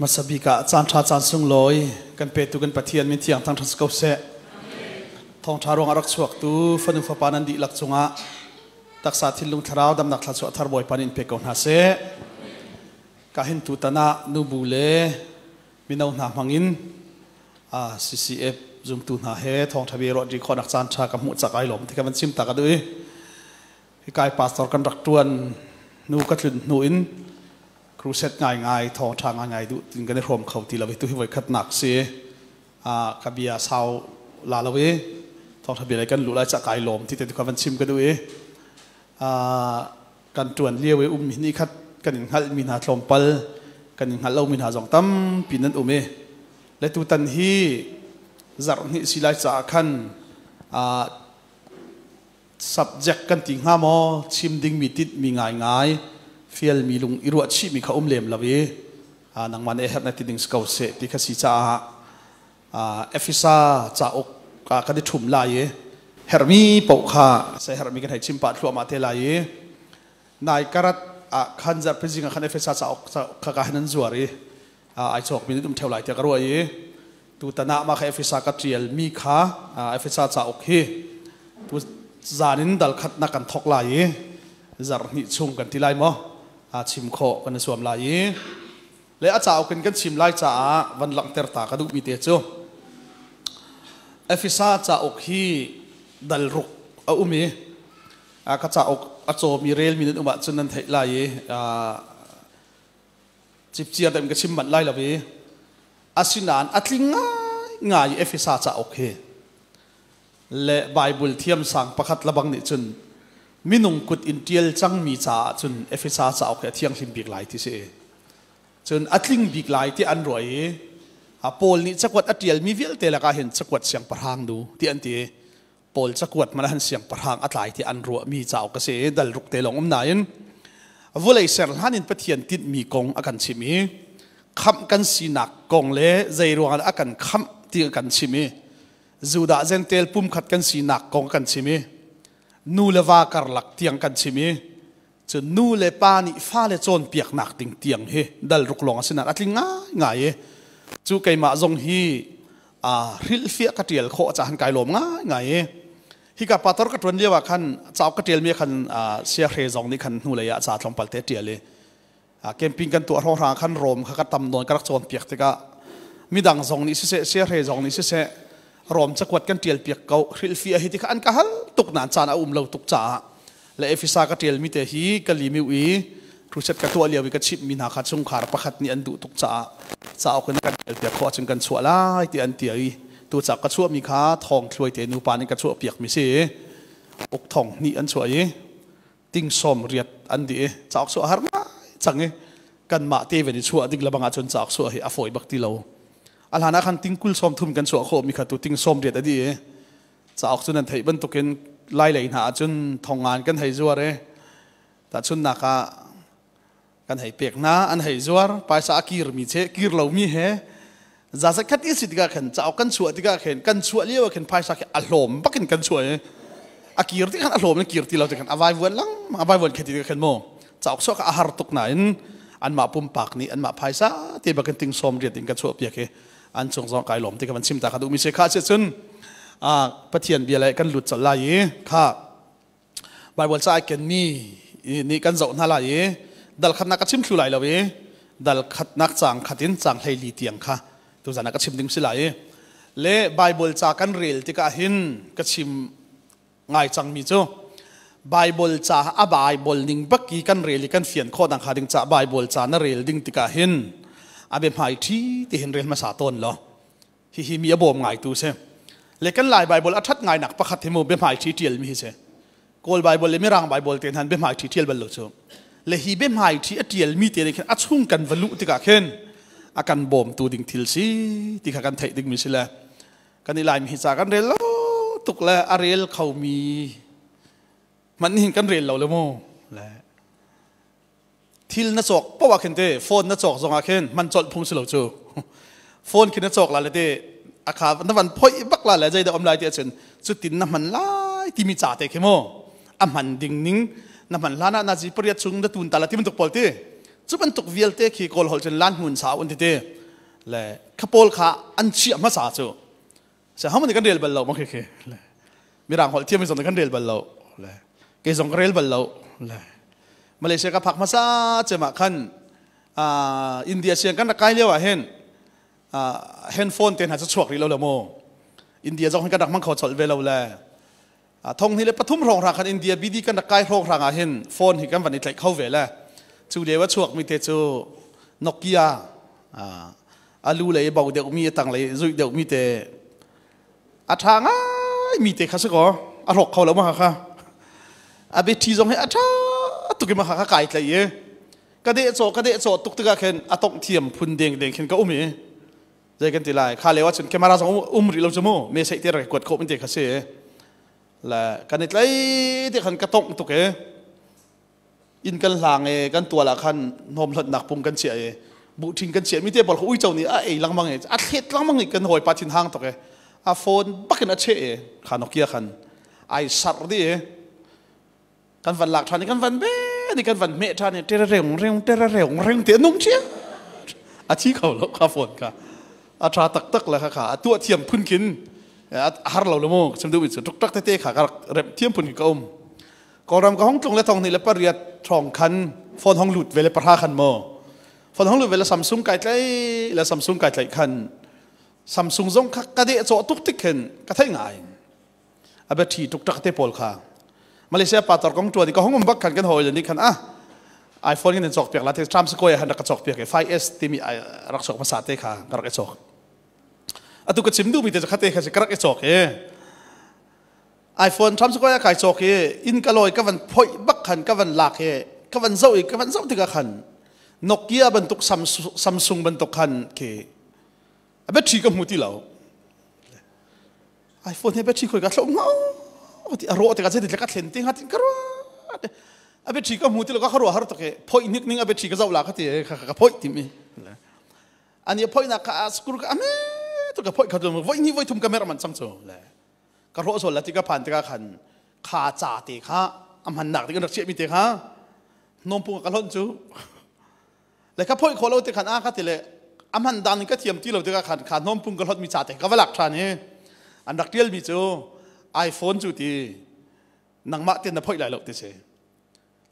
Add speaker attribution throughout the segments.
Speaker 1: Hmasa bik ah caan ṭha caan sunglawi kan petu kan Pathian min thiang thangṭhat si ko seh. Thawngṭha ruangah rak chuaktu fanu fapa nan dihlak cungah taksa thinlung thlarau damnak thluachuah thar Bawipa nih in pe ko hna seh. Ka hin tutan ah nubu le mino hna hmangin CCF zumtu hna he thawngṭha bia ruah ṭi khawhnak caan ṭha ka hmuh cak ai lawm ti ka van chim ta ka duh i hikai pastor kan rak ṭuan hnu ka tlun hnu in crusade ngaingai thawngṭha ngaingai duh tin kan i hrawm kho ti lo i tu hi voi khatnak si. Ka bia sau la lo i thawngṭha bia lei kan luh lai ca kai lawm ti te tu kha van chim ka duh i kan ṭuan lio i um hi khat kan in hngalh mi hna tlawmpal kan in hngalh lomi hna zong tampi nan um i le tutan hi zarh hnih si lai caah khan subject kan ti hnga maw, chim dingmi tinhmi ngaingai fialmi lung i ruah chihmi kha um lem lo i nangmah nih herh na ti ding si ko seh ti kha si caah Efesa cauk kan i ṭhum lai i herhmi paoh kha sai herhmi kan hei chim pah thluahmah te lai i nai karat ah khan zarhpi zing ah khan Efesa cauk kha ka hin an zuar i ai cawkmi nih um ṭheo lai tiah ka ruah i tutan ah mah kha Efesa ka ṭial mi kha Efesa cauk hi tu zan in dal khatnak kan thok lai i zarh hnih chung kan ti lai maw, chim khawh kan i zuam lai i le a cauk in kan chim lai caah van langhter ta ka duhmi te cu Efesa cauk hi dal ruk a um i ka cauk a cawmi relmi nan um ahcun nan theih lai i cipciar deuh in ka chim manh lai lo i asinain a tling ngaingai Efesa cauk hi le Bible thiamsang pakhat labang nih cun minung kut in ṭial cangmi caah cun Efesa cauk hi a thianghlim bik lai ti si. Cun a tling bik lai ti an ruah i Paul nih cakuat a ṭialmi vialte lakah hin cakuat siangpahrang nu ti an ti. Paul cakuat man han siangpahrang a tlai ti an ruahmi cauk a si. Dal ruk te lawng um nain vulei ser hlan in Pathian tinhmi kong a kan chim i khamh kan sinak kong le zei ruangah a kan khamh ti a kan chim i Judah Jentail pumkhat kan sinak kong a kan chim i nu le va karlak tiang kan chim i cun nu le pa nih fale cawnpiaknak ding tiang hi dal ruk lawng a si nain a tling ngaingai i cu keimah zong hi hrilhfiah ka ṭial khawh caah kai lawm ngaingai i hika pastor ka ṭuan lio ah khan cauk ka ṭialmi khan siahre zong nih khan hnulei ah ca tlawmpal te ṭial i camping kan tuah hrawnghrang khan Rom kha ka tam nawn ka rak cawnpiak tikah midang zong nih siseh, siahre zong nih siseh, Rom cakuat kan ṭial piak ko, hrilhfiah hi ti kha an ka hal tuk nain caan a um lo tuk caah le Efesa ka ṭialmi te hi ka limiu i crusade ka tuah lio i ka chimhmi hna kha chungkhar pakhat nih an duh tuk caah cauk in kan ṭial piak khawh ahcun kan chuah lai ti an ti i tu cauk ka chuahmi kha thawng thluai te nupa nih ka chuah piakmi si. Uk thong hnih an chuah i ting sawm riat an dih i cauk chuah har ngai cang i kanmah te ven i chuah ding lebang ahcun cauk chuah hi a fawi bak ti lo. A hlan ah khan ting kul sawm thum kan chuah khawh mi kha tu ting sawm riat a dih i cauk cu nan theih bantukin lai lei hna ahcun thongngan kan hei zuar i tahchunnak ah kan hei pek hna, an hei zuar, paisa a kirmi che kir lomi he zazat khat i si tikah khan cauk kan chuah tikah khin kan chuah lio ah khin phaisa khi a hlawm bakin kan chuah i a kir ti khan a hlawm in kir ti lo ti khan a vaivuan lang a vaivuan khe ti khan mu cauk chuah kha a har tuk nain anmah pumpak nih anmah phaisa te bakin ting sawm riat in ka chuah piak i an cung zong kai lawm ti ka van chim ta kha duhmi si. Kha si cun Pathian bia le kan lut colh lai i kha Bible ca ai kenmi nih kan zoh hna lai i dal khatnak ka chim thlu lai lo i dal khatnak caang khat in caang 14 tiang kha tuzan ah ka chim ding si lai i le Bible ca kan rel tikah hin ka chim ngai cangmi cu Bible ca a Bible ning bak i kan rel i kan fian khawh dang kha ding ca Bible ca na rel ding tikah hin a biahmai ṭhi ti hin rel hmasa tawn law hihi mi a bawm ngai tu si. Le kan Lai Bible a ṭhat ngai nak pakhat hi mu biahmai ṭhi ṭial mi hi si. Kawl Bible le Mirang Bible te hnan biahmai ṭhi ṭial bal lo cu. Le hi biahmai ṭhi a ṭial mi te nih khin a chung kan va luh tikah khin a kan bawmtu ding thil si ti kha kan theih ding mi si le kan i Laimi hi ca kan rel lo tuk le a rel kho mi hmanh hin kan rel lo le mu. Le thil na cawk poah ah khin te phone na cawk zong ah khin man colh phung si lo cu. Phone khi na cawk la le te a kha na van phoi bak la le zeidah om lai ti ahcun cutin na hman lai timi ca te khi mu a hman ding ning na hman hlan ah na ji pariat chung na tun ta la ti bantuk pawl ti. Cu bantuk vialte khi Kawl holh cun lan hmun sa un ti ti le kha pawl kha an chiah hmasa cu. Se ho man kan rel bal lo ma khi khi le mirang holh thiam zong kan rel bal lo le kei zong ka rel bal lo le Malaysia ka phak hmasa cem ah khan India siang kan rak kai lio ah hin handphone te hna cu chuak rih lo le mu India zong hin kan rak hmang kho cholh ve lo le thong hnih le pathum hrawng hrang khan India BD kan rak kai hrawng hrang ah hin phone hi kan van i tlaih kho ve le cu lio a chuak mi te cu Nokia alu lei bo deuh mi a tang lei zuih deuh mi te a ṭha ngai mi te kha si kaw a hlawk kho lo ma kha a biaṭhi zong hi a ṭha tuk i ma kha kai tlai i ka deh caw ka deh caw tuk tikah khin a tongh thiam phun deng deng khin ka um i zei kan ti lai kha leo ahcun camera zong um rih lo cu mu me sei te rak kuat khawh te kha si le kan i tlai te khan ka tongh tuk i inn kan hlang i kan tual ah khan hnawm hlonhnak pung kan chiah i buhṭhing kan chiah mi te pawl kha uico nih a ei lengmang i a thlet lengmang i kan hawipa thin hang tuk i a phone bakin a cheh i kha Nokia khan ai sarh dih i kan van lak ṭhan i kan van be ni kan van hmeh ṭhan i tere reng reng tere reng reng te nung chia a thi kho lo kha phone kha a ṭha taktak le kha kha a tuah thiam phun khin a har lo lo mu chim duh mi cu tuk tak tete kha ka rak rem thiam phun ka um Kawlram ka hong tlung le thong hnih le pariat ṭhawng khan phone hong lut ve le pahra khan maw phone hong lut ve le Samsung kai tlai le Samsung kai tlaih khan Samsung zong kha ka deh cawh tuk tik khin ka theih ngai a biaṭhi tuk tak te pawl kha Malaysia pa tor kong ṭuan i ka hong um bak khan kan hawi le nih khan ah iPhone in cawk piak la te Trump sikoy han rak ka cawk piak i 5S timi rak cawk hmasa te kha ka rak i cawk atu ka chim duhmi te cu khate kha si ka rak i cawk i iPhone Trump square kai cawk i inn ka lawi ka van phoih bak khan ka van lak i ka van zoh i ka van zoh tikah khan Nokia bantuk Samsung bantuk khan khi a battery ka hmu ti lo iPhone he battery khoi ka thlo ngau ti a rawh tikah zei ka thlen ti nga tin ka ruah a battery ka hmu ti lo ka ruah har tuk i phoih nik ning a battery ka zoh la ka ti ka ka phoih ti mi ani phoihnak ka screw ka ame tu ka phoih kha voi ni voi thum ka mer man chang chu le ka hrawh sual la ti ka phan tikah khan kha ca te kha a hmannak te kan rak chiahmi te kha hnawmpung ka hlonh cu le ka phoih khawh lo te khan a ka ti le a hman dan in ka thiam ti lo tikah khan kha hnawmpung ka hlonhmi ca te ka va lak ṭhan i an rak ṭialmi cu iPhone cu ti nangmah ten na phoih lai lo ti si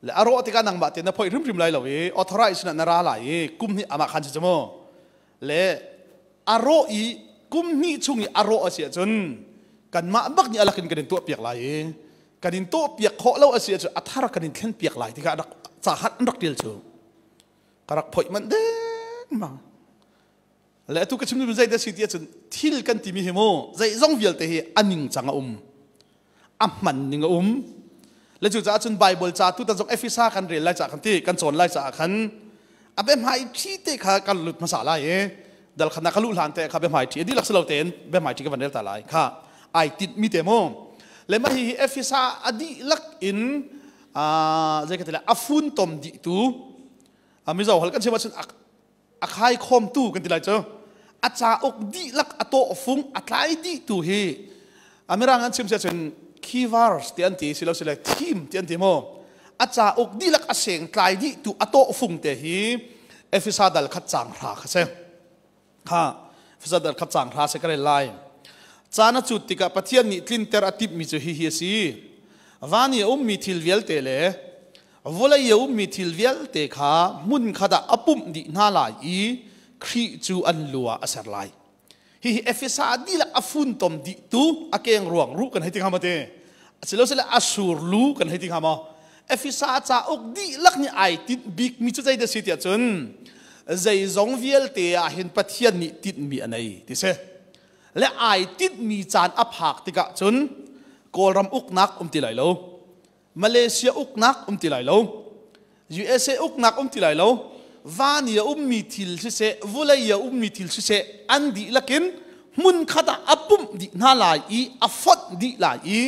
Speaker 1: le a rawh tikah nangmah te na phoih hrimhrim lai lo i authorize na ra lai i kum hnih amah khan si cu mu le a rawh i kum hnih chung i a rawh a si ahcun kanmah bak nih alak in kan in tuah piak lai i kan in tuah piak khawh lo a si ahcun a thar kan in thlen piak lai tikah rak ca hat an rak tial cu ka rak phoih manh deng mang le atu ka chim mi zei dah si ti ahcun thil kan timi hi mu zeizong vialte hi a ningcang a um a hman ning a um le cu caah cun Bible ca tu tan zong Efesa kan rel lai ca kan ti kan cawn lai caah khan a biahmai ṭhi te kha kan lut hmasa lai i dal khan ka luh hlan te kha biahmai ṭhi dihlak si lo tein biahmai ṭhi ka van rel ta lai kha ai tit mi te mu le mah hi Efesa a dihlak in zei ka ti lai a fun tom dih tu Mizo hal kan chim ahcun a khaikhawmtu kan ti lai cu a cauk dihlak a tawhfung a tlai dih tu hi amirang an chim sia cun keywords ti an ti silo sile theme ti an ti mu a cauk dihlak a seng tlai dih tu a tawhfung te hi Efesa dal khat cang hra kha se kha Efesa dal khat cang hra se ka rel lai caan a cut tikah Pathian nih tlinter a timhmi cu hihi a si van i a ummi thil vialte le Vawlei a ummi thil vialte kha hmunkhat ah a pumh dih hna lai i Khrih cu an lu ah a ser lai. Hihi Efesa dihlak a funtom dihtu a keng ruang ruh kan hei ti hnga maw ti? Asilosile a sur lu kan hei ti hnga maw? Efesa cauk dihlak nih ai tinh bikmi cu zeidah si tiah cun zeizong vialte ah hin Pathian nih tinhmi a nei ti si. Le ai tinhmi caan a phak tikah cun Kawlram uknak um ti lai lo. Malaysia uknak um ti lai lo USA uknak um ti lai lo van i a ummi thil siseh vulei a ummi thil siseh an dihlak in hmun khat ah a pumh dih hna lai i a fonh dih lai i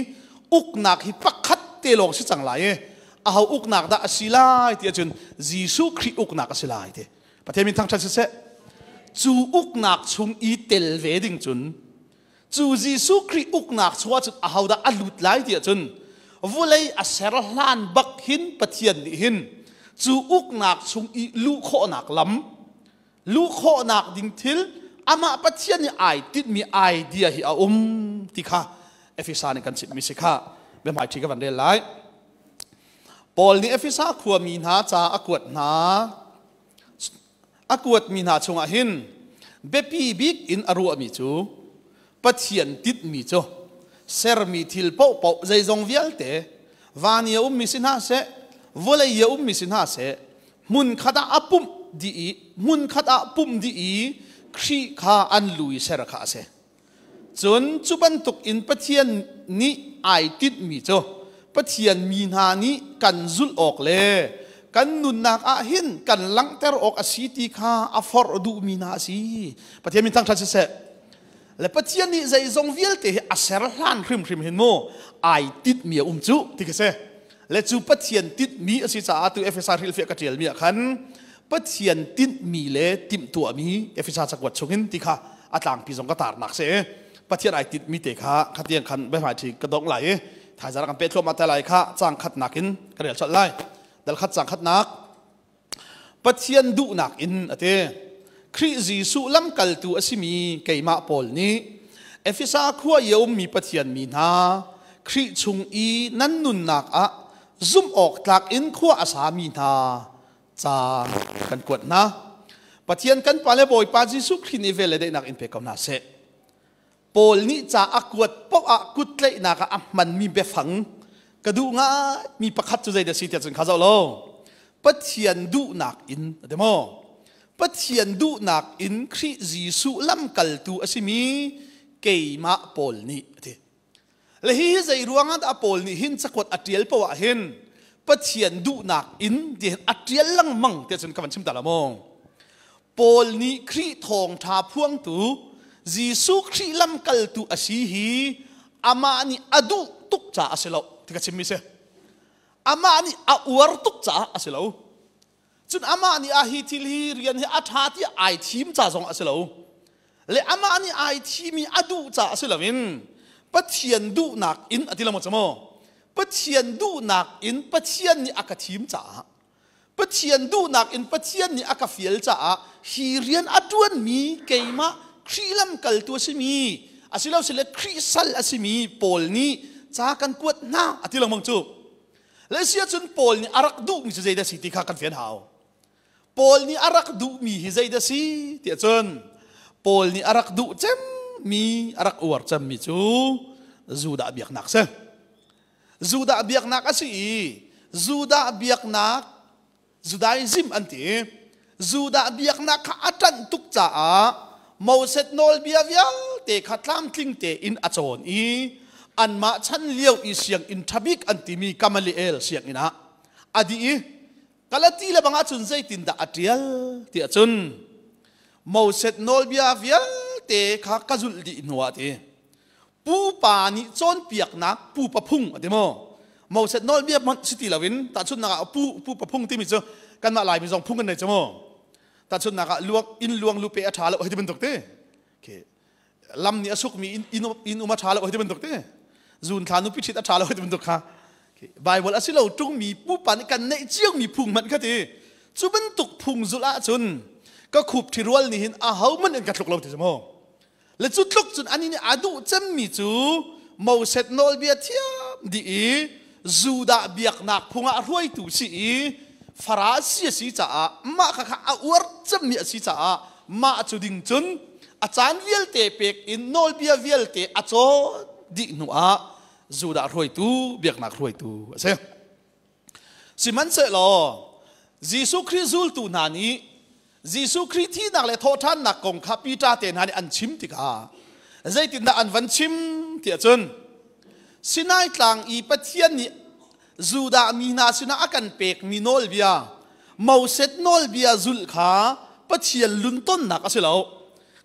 Speaker 1: uknak hi pakhat te lawng si cang lai i aho uknak dah a si lai ti ahcun Jesuh Khrih uknak a si lai ti Pathian min thangṭhat siseh cu uknak chung i tel ve ding cun Cu Jesuh Khrih uknak chungah cun ahodah a lut lai ti ahcun vulei a ser hlan bak hin Pathian nih hin Cu uknak chung i luh khawhnak lam, luh khawhnak ding thil, amah Pathian nih ai tinhmi idea hi a um ti kha Efesa nih kan chimhmi si kha biahmaiṭhi ka van rel lai. Paul nih Efesa khuami hna ca a kuat hna. A kuatmi hna chungah hin biapi bik in a ruahmi cu Pathian tinhmi cu sermi thil paohpaoh zeizong vialte van i a ummi si hna seh, vawlei i a ummi si hna seh, hmunkhat ah a pumh dih i hmunkhat ah pumh dih i Khrih kha an lu i ser kha a si. Cun cu bantuk in Pathian nih ai tinhmi cu Pathian mi hna nih kan zulh awk le kan nunnak ah hin kan langhter awk a si ti kha a forh duhmi hna a si. Pathian min thangṭhat siseh. Le Pathian nih zeizong vialte hi a ser hlan hrimhrim hin mu ai tinhmi a um cu ti khi si. Le cu Pathian tinhmi a si caah tu Efesa hrilhfiah ka ṭialmi ah khan Pathian tinhmi le timhtuahmi Efesa cakuat chungin ti kha a tlangpi zong ka tarnak si. Pathian ai tinhmi te kha khatiang khan biahmaiṭhi ka dongh lai i thaizang kan peh thluahmah te lai kha caang khatnak in ka rel colh lai. Dal khat caang khatnak Pathian duhnak in a ti. Khrih Jesuh lamkaltu a simi keimah Paul nih Efesa khua i a ummi Pathian mi hna Khrih chung i nan nunnak ah zumh awk tlak in khua a sami hna ca kan kuat hna. Pathian kan Pa le Bawipa Jesuh Khrih nih vel le daihnak in pe ko hna seh. Paul nih ca a kuat paoh ah kuttlaihnak ah a hmanmi biafang ka duh ngaimi pakhat cu zeidah si tiah cun kha zoh law Pathian duhnak in a ti maw? Pathian duhnak in Khrih Jesuh lamkaltu a simi keimah Paul nih a ti. Le hi zei ruangah dah Paul nih hin cakuat a ṭial paoh ah hin Pathian duhnak in ti hin a ṭial lengmang tiah cun ka van chim ta la maw? Paul nih Khrih thawngṭha phuangtu Jesuh Khrih lamkaltu a si hi amah nih a duh tuk caah a si lo ti ka chimmi si. Amah nih a uar tuk caah a si lo. Cun amah nih a hi thil hi rian hi a ṭha tiah ai thim ca zong a si lo. Le amah nih ai thimi a duh caah si loin Pathian duhnak in a ti lo maw cu maw? Pathian duhnak in Pathian nih a ka thim caah Pathian duhnak in Pathian nih a ka fial caah hi rian a ṭuanmi keimah Khrih lamkaltu a simi asilosile Khrih sal a simi Paul nih ca kan kuat hna a ti lengmang cu. Le si ahcun Paul nih a rak duhmi cu zeidah si ti kha kan fian hau. Paul nih a rak duhmi hi zeidah si tiah cun Paul nih a rak duh cemmi a rak uar cemmi cu Judah biaknak si. Judah biaknak a si i Judah biaknak Judaism an ti. Judah biaknak kha a ṭanh tuk caah Moses nawlbia vialte kha tlamtling tein a cawn i anmah chan lio i sianginn ṭha bik an timi Gamaliel sianginn ah a dih i Galati le bang ahcun zeitindah a ṭial ti ahcun Moses nawlbia vialte kha ka zulh dih hnuah a ti. Pupa nih cawnpiaknak pupa phung a ti maw? Moses nawlbia hmanh si ti loin tahchunhnak ah pu pupa phung timi cu kanmah Laimi zong phung kan nei cu mu. Tahchunhnak ah luang inn luang lupe a ṭha lo hei ti bantuk ti. Okay. Lam nih a sukmi inn, inn um a ṭha lo hei ti bantuk ti. Zun thla nupi ṭhit a ṭha lo hei ti bantuk kha. Bible a si lo ṭungmi pupa nih kan neih ciomi phung hmanh kha ti. Cu bantuk phung zulh ahcun ka khup ṭhirual nih hin ahohmanh in ka tluk lo ti cu mu. Le cu tluk cun anih nih a duh cemmi cu Moses nawlbia thiam dih i Judah biaknak phung ah hruaitu si i Farasi a si caah mah kha kha a uar cemmi a si caah mah cu ding cun a caan vialte pek in nawlbia vialte a cawn dih hnu ah Judah hruaitu biaknak hruaitu a si. Sihmanhsehlaw Jesuh Khrih zultu hna nih Jesuh Khrih thihnak le thawhṭhannak kong kha Peter te hna nih an chim tikah zeitindah an van chim tiah cun Sinai tlang i Pathian nih Judah mi hna sinah a kan pekmi nawlbia Moses nawlbia zulh kha Pathian luntonnak a si lo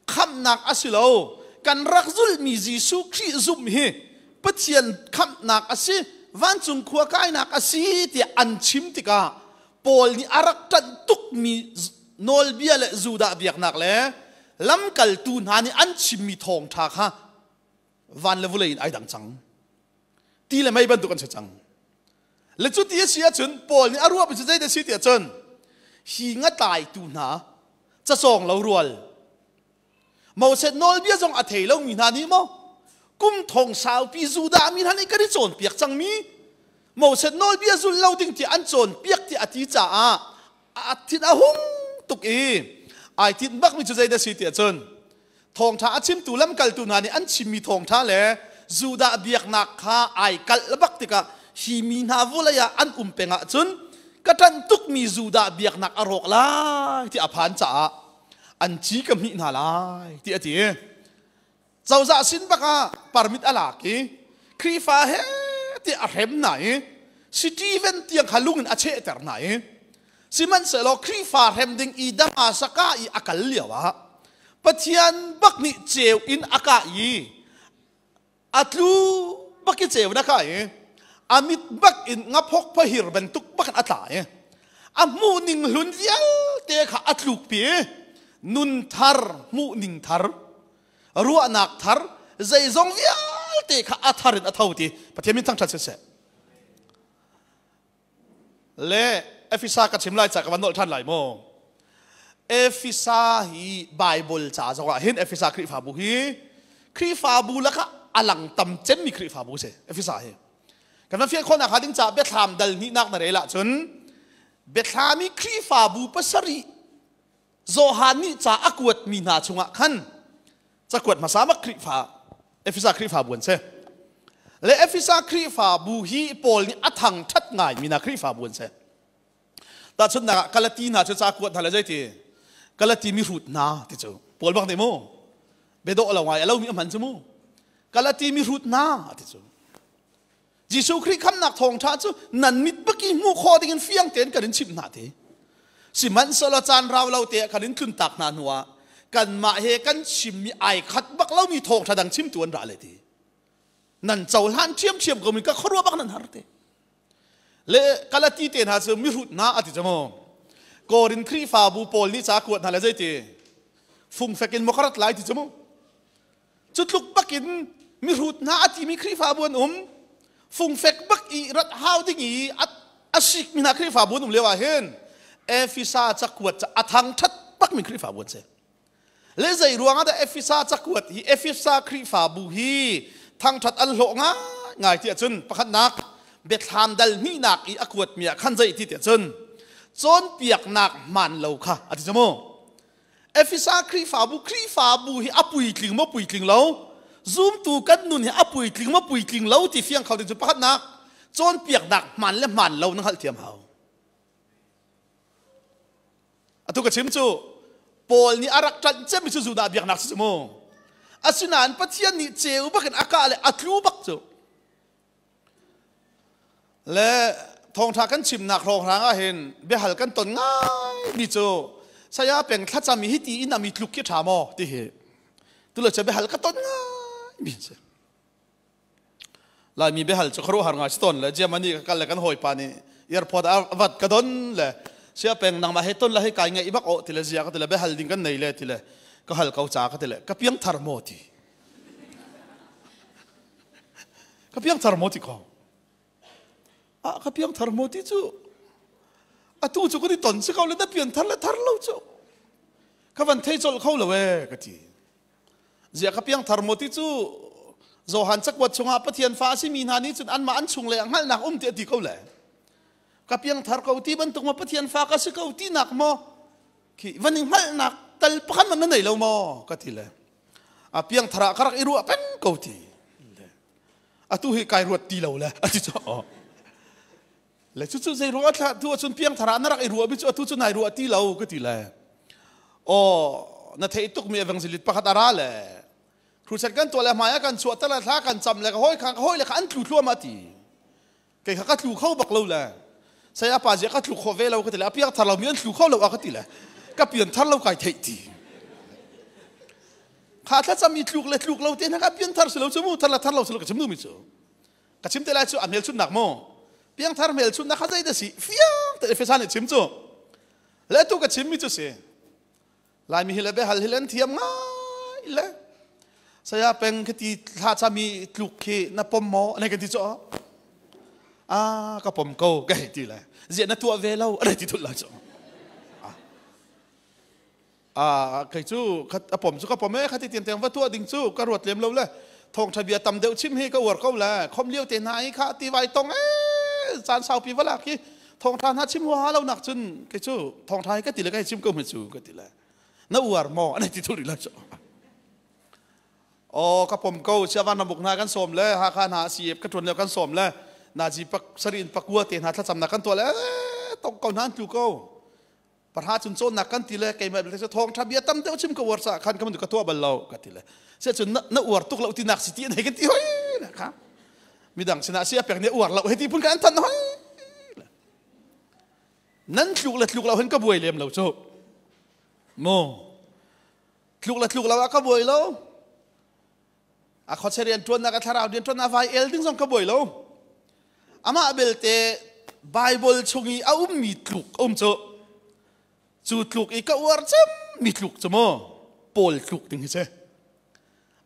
Speaker 1: khamhnak a si lo kan rak zulhmi Jesuh Khrih zumh hi Pathian khamhnak a si vancung khua kainak a si tiah an chim tikah Paul nih a rak ṭanh tukmi nawlbia le Judah biaknak le lamkaltu hna nih an chimmi thawngṭha kha van le vulei in ai dang cang. Ti le mei bantuk an si cang. Le cu ti a si ahcun Paul nih a ruahmi cu zeidah a si ti ahcun hi ngatlaitu hna cacawng lo rual Moses nawlbia zong a thei lomi hna nih maw kum thong saupi Judah mi hna nih kan i cawnpiak cangmi Moses nawlbia zul lo ding ti an cawnpiak ti a ti caah a thin a hung tuk i ai tinh bakmi cu zeidah si ti ahcun thawngṭha a chimtu lamkaltu hna nih an chimmi thawngṭha le Judah biaknak kha ai kalh bak tikah hi mi hna vawlei ah an um peng ahcun ka ṭanh tukmi Judah biaknak a rawk lai ti a phan caah an ci ka hmih hna lai ti a ti. Cozah sin bak ah permit a lak i Khrihfa he ti a hrem hna i Stephen tiang kha lung in a chehter hna i sihmanhsehlaw Khrihfa hrem ding i Damasaka i a kal lio ah Pathian bak nih ceu in a kah i a tlu bak i ceu na kah i a mit bak in ngaphok phahir bantuk bak in a tla i a hmuh ning hlun vialte kha a tluk pi nun thar hmuh ning thar ruahnak thar zeizong vialte kha a thar in a tho ti Pathian min thangṭhat siseh. Le Efesa ka chim lai ca ka van nolh ṭhan lai maw? Efesa hi Bible ca zong ah hin Efesa Khrihfabu hi Khrihfabu lakah a lang tam cemmi Khrihfabu si Efesa hi. Kan van fian khawhnak hnga ding caah biathlam dal hnihnak na rel ahcun biathlam i Khrihfabu pasarih Johan nih ca a kuatmi hna chungah khan cakuat hmasa bak Khrihfa Efesa Khrihfabu an si. Le Efesa Khrihfabu hi Paul nih a thangṭhat ngaimi hna Khrihfabu an si. Tahchunhnak ah Galati hna cu ca kuat hna le zeiti Galati mihrut hna ti cu Paul bak nih mu biadawh lo ngai a lomi a hman cu mu Galati mihrut hna ti cu Jesuh Khrih khamnak thawngṭha cu nan mit baki hmuh khawh dingin fiang tein kan in chimh hna ti. Sihmanhsehlaw caan rau lo te ah kan in tluntak hna hnuah kanmah he kan chimmi ai khat bak lomi thawngṭha dang chimtu an ra le ti. Nan cohlan ṭhiamṭhiam ko mi ka khuaruah bak nan har te. Le Galati te hna cu mihrut hna a ti cu mu. Korin Khrihfabu pawl nih ca kuat hna le zeiti fungfek in maw ka rat lai ti cu mu. Cu tluk bakin mihrut hna a timi Khrihfabu an um. Fungfek bak i rat hau ding i a sikmi hna Khrihfabu an um lio ah hin Efesa cakuat ca a thangṭhat bakmi Khrihfabu an si. Le zei ruang ah dah Efesa cakuat hi Efesa Khrihfabu hi thangṭhat an hlawh ngaingai ti ahcun pakhatnak biathlam dal hnihnak i a kuatmi ah khan zei ti ti ahcun cawnpiaknak hmaan lo kha a ti cu mu. Efesa Khrihfabu Khrihfabu hi a puitling maw puitling lo zumtu kan nun hi a puitling maw puitling lo ti fiang kho ding cu pakhatnak cawnpiaknak hmaan le hmaan lo na hngalhthiam hau. Atu ka chim cu Paul nih a rak ṭanh cemmi cu Judah biaknak si cu mu. Asinain Pathian nih ceu bakin a kah le a tlu bak cu. Le thawngṭha kan chimnak hrawnghrang ah hin biahal kan ton ngaimi cu saya peng thlacam hi ti in ami tluk khi ṭha maw ti hi tule cu biahal ka ton ngaimi si. Laimi biahal cu khuaruahhar ngai si tawn le Germany ka kal le kan hawipa nih airport ah vat ka don le sia peng nangmah he ton le hei kai ngaih bak aw ti le zia ka ti le biahal ding kan nei le ti le ka hal ko ca ka ti le ka piangthar maw ti. Ka piangthar maw ti ko. Ah ka piangthar maw ti cu atu cu kan i ton si ko le na pianthar le thar lo cu ka van thei colh kho lo ee ka ti. Ziah ka piangthar maw ti cu Johan cakuat chungah Pathian fa a simi hna nih cun anmah an chung le hngalhnak um ti a ti ko le. Ka piangthar ko ti bantuk maw Pathian fa ka si ko ti nak maw khi van i hngalhnak tal pakhat man na nei lo maw ka ti le. A piangthar ah ka rak i ruah peng ko ti. Atu hi kai ruat ti lo le a ti cu. Le cucu zei ruang ah tu ahcun piangthar ah na rak i ruah mi cu atu cu nai ruah ti lo ka ti le. Aw na theih tukmi evangelist pakhat a ra le crusade kan tuah le hmai ah kan chuah tal thla kan cam le ka hawi kha ka hawi le kha an tlu thluahmah ti. Kei kha ka tlu kho bak lo le. Saya pa zia ka tlu kho ve lo ka ti le a piang thar lo mi an tlu kho lo a ka ti le ka pian thar lo kai theih ti. Kha thlacam i tluk le tluk lo te hna ka pian thar si lo cu mu thar la thar lo si lo ka chim duhmi cu. Ka chim te lai cu a hmelchunhnak mu. Piangthar hmelchunhnak kha zei dah si fiang te Efesa nih chim cu. Le tu ka chimmi cu si. Laimi hi le biahal hi le an thiam ngai le saya peng khi ti thla cami tluk khi na pom maw? Anei kan ti cu. A ka pom ko ka hei ti le. Ziah na tuah ve lo a ti thul lai cu. A kei cu a pom cu ka pom e khati tiang tiang va tuah ding cu ka ruat lem lo le thawngtha bia tam deuh chim hi ka uar ko le khom lio te hna i kha ti vai tong e caan saupi va lak hi thawngtha hna chim huaha lo nak cun kei cu thawngtha hi ka ti le ka chim ko mi cu ka ti le na uar maw an ti thul rih lo cu. Aw ka pom ko siavan ramuk hna kan sawm le Hakha hna CF ka ṭuan lio kan sawm le nazi pak sarin pakua te hna thlacamnak kan tuah le tong ko hna an tlu ko. Parha cun cawnnak kan ti le keimah belte cu thawngṭha bia tam deuh chim ka uar caah khan ka ka tuah bal lo ka ti le sia cun na uar tuk lo ti nak si ti an hei kan ti hoi na kha midang sinah sia pek nih uar lo hei ti phun kan an thanh hoi. Nan tluk le tluk lo hin ka buai lem lo cu mu tluk le tluk lo ah ka buai lo. A khuache rian ṭuannak a thlarau rian ṭuannak vai el ding zong ka buai lo. Amah belte Bible chung i a ummi tluk a um cu cu tluk i ka uar cem mi tluk cu mu Paul tluk ding hi si.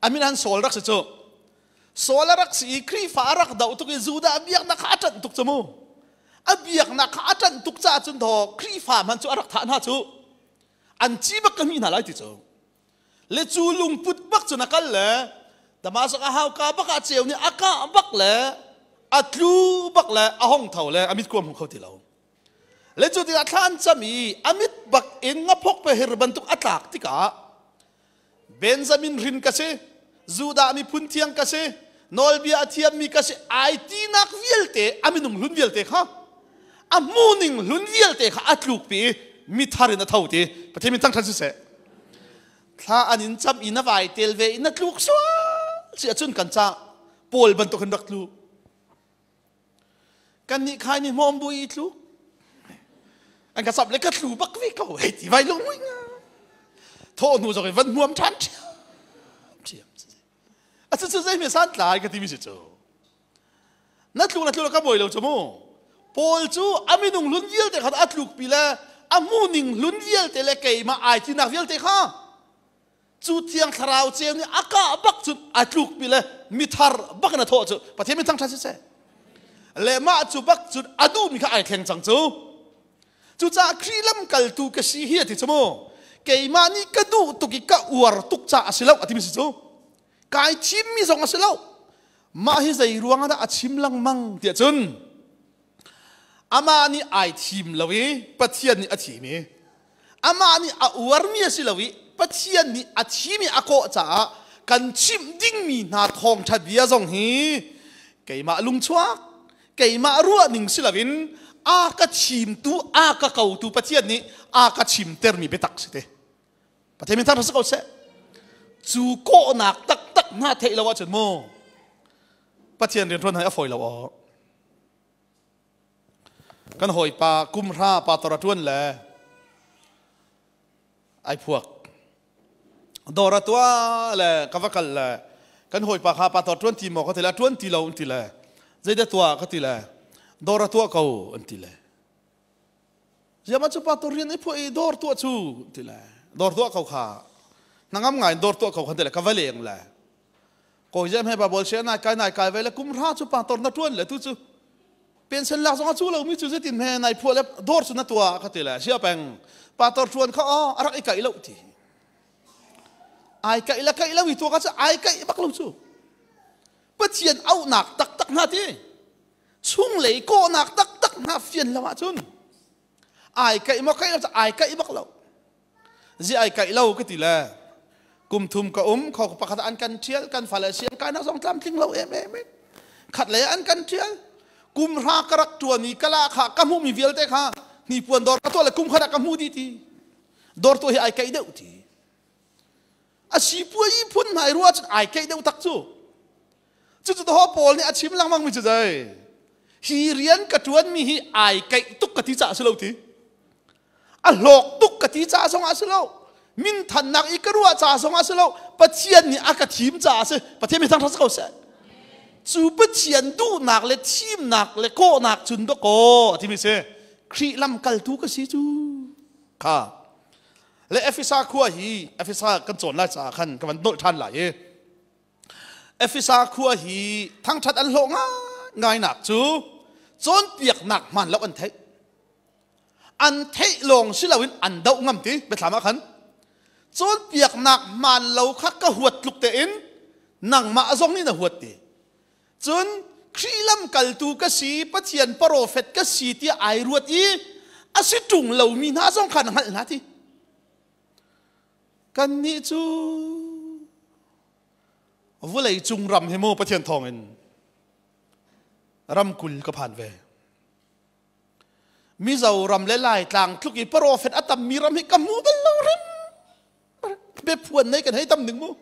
Speaker 1: A min han Saul rak si cu. Saul a rak si i Khrihfa a rak doh tuk i Judah biaknak kha a ṭanh tuk cu mu. A biaknak kha a ṭanh tuk caah cun thaw Khrihfa hmanh cu a rak thah hna cu. An ci bak ka hmi hna lai ti cu. Le cu lungput bak cun a kal le Damascus a hauka bak ah ceu nih a kah bak le a tlu bak le a hong tho le a mit kuam hmu kho ti lo. Le cu tikah thla an cam i a mit bak in ngaphok pe hir bantuk a tlak tikah Benjamin hrin ka si, Judah miphun thiang ka si, nawlbia a thiammi ka si, ai tinak vialte a minung hlun vialte kha a hmuning hlun vialte kha a tlukpi i mithar in a tho ti Pathian min thangṭhat siseh. Thla an in cam i na vai tel ve i na tluk sual si ahcun kan ca Paul bantuk in rak tlu. Kan nih khai ni hmawm bu i tlu. An ka sap le ka tlu bak ve ko hei ti vai lung mui nga. Thawh hnu zong in van hmuam ṭhan ṭhiam ṭhiam. A cu cu zei mi san tlai ka ti mi si cu. Na tluk na tluk ka buai lo cu mu. Paul cu a minung hlun vialte kha a tluk pi le a hmuning hlun vialte le keimah ai tinak vialte kha cu thiang thlarau ceu nih a kah bak cu a tluk pi le mithar bak in a thawh cu Pathian min thangṭhat siseh. Le mah cu bak cu a duhmi kha ai thleng cang cu. Cucaah Khrih lamkaltu ka si hi a ti cu mu. Keimah nih ka duh tuk i ka uar tuk caah a si lo a timi si cu. Kai thimmi zong a si lo. Mah hi zei ruang ah dah a chim lengmang tiah cun amah nih ai thim lo i Pathian nih a thim i amah nih a uarmi a si lo i Pathian nih a thim i a kawh caah kan chimh dingmi hna thawngṭha bia zong hi keimah lungchuak keimah ruahning si loin a ka thimtu a ka kotu Pathian nih a ka chimtermi biatak si te. Pathian min thangṭhat si ko seh. Cu kawhnak taktak hna theih lo ahcun mu Pathian rianṭuan hai a fawi lo aw. Kan hawipa kumhra pa tor a ṭuan le ai phuak. Dawr a tuah le ka va kal le kan hawipa kha pa tor ṭuan ti maw ka ti le a ṭuan ti lo an ti le zeidah tuah ka ti le dawr a tuah ko an ti le. Ziama cu pa tu rian i phuah i dawr tuah cu ti le dawr tuah ko kha hnangam ngai in dawr tuah ko kha ti le ka va leng le kawi zem he babol she nai kai nai kai ve le kum hra cu pa tor na tuan le tu cu pension lak zong a cu lo mi cu zetin he nai phuah le dawr cu na tuah ka ti le sia peng pa tor tuan kha o a rak i kaih lo ti ai kaih la kaih lo i tuah ka cu ai kaih bak lo cu Pathian auhnak taktak hna ti chunglei kawhnak taktak hna fian lo ahcun ai kaih maw kaih lo ai kaih bak lo. Zi ai kaih lo ka ti le kum thum ka um kho pakhat an kan ṭhial kan fale siang kai nak zong tlamtling lo em em khat lei an kan ṭhial kum hra ka rak ṭuan i kala kha ka hmuhmi vialte kha hnipuan dawr ka tuah le kum khat ah ka hmu dih ti dawr tuah hi ai kaih deuh ti a sipuai phun hna i ruah cun ai keih deuh tak cu. Cucu ho Paul nih a chim lengmang mi cu zei hi rian ka ṭuan mi hi ai keih tuk ka ti caah si lo ti a hlawk tuk ka ti caah zong ah si lo minthannak i ka ruah caah zong ah si lo Pathian nih a ka thim caah a si. Pathian mi thangṭhat si ko seh. Cu Pathian duhnak le thimnak le kawhnak cun dawkaw a timi si Khrih lamkaltu ka si cu kha le Efesa khua hi Efesa kan cawn lai caah khan ka van nolh ṭhan lai i Efesa khua hi thangṭhat an hlawh ngaingai nak cu. Cawnpiaknak hmaan lo an theih. An theih lawng si loin an doh ngam ti biathlam ah khan. Cawnpiaknak hmaan lo kha ka huat tluk tein nangmah zong nih na huat ti. Cun Khrih lamkaltu ka si, Pathian profet ka si tiah ai ruat i a si ṭung lomi hna zong kha na hngalh hna ti. Kannih cu vulei cung ram hi mu Pathian thawngin ramkul ka phan ve. Mizoram le Laitlang tluk i profet a tammi ram hi ka hmu bal lo rim. Biaphuan nei kan hei tam ning mu.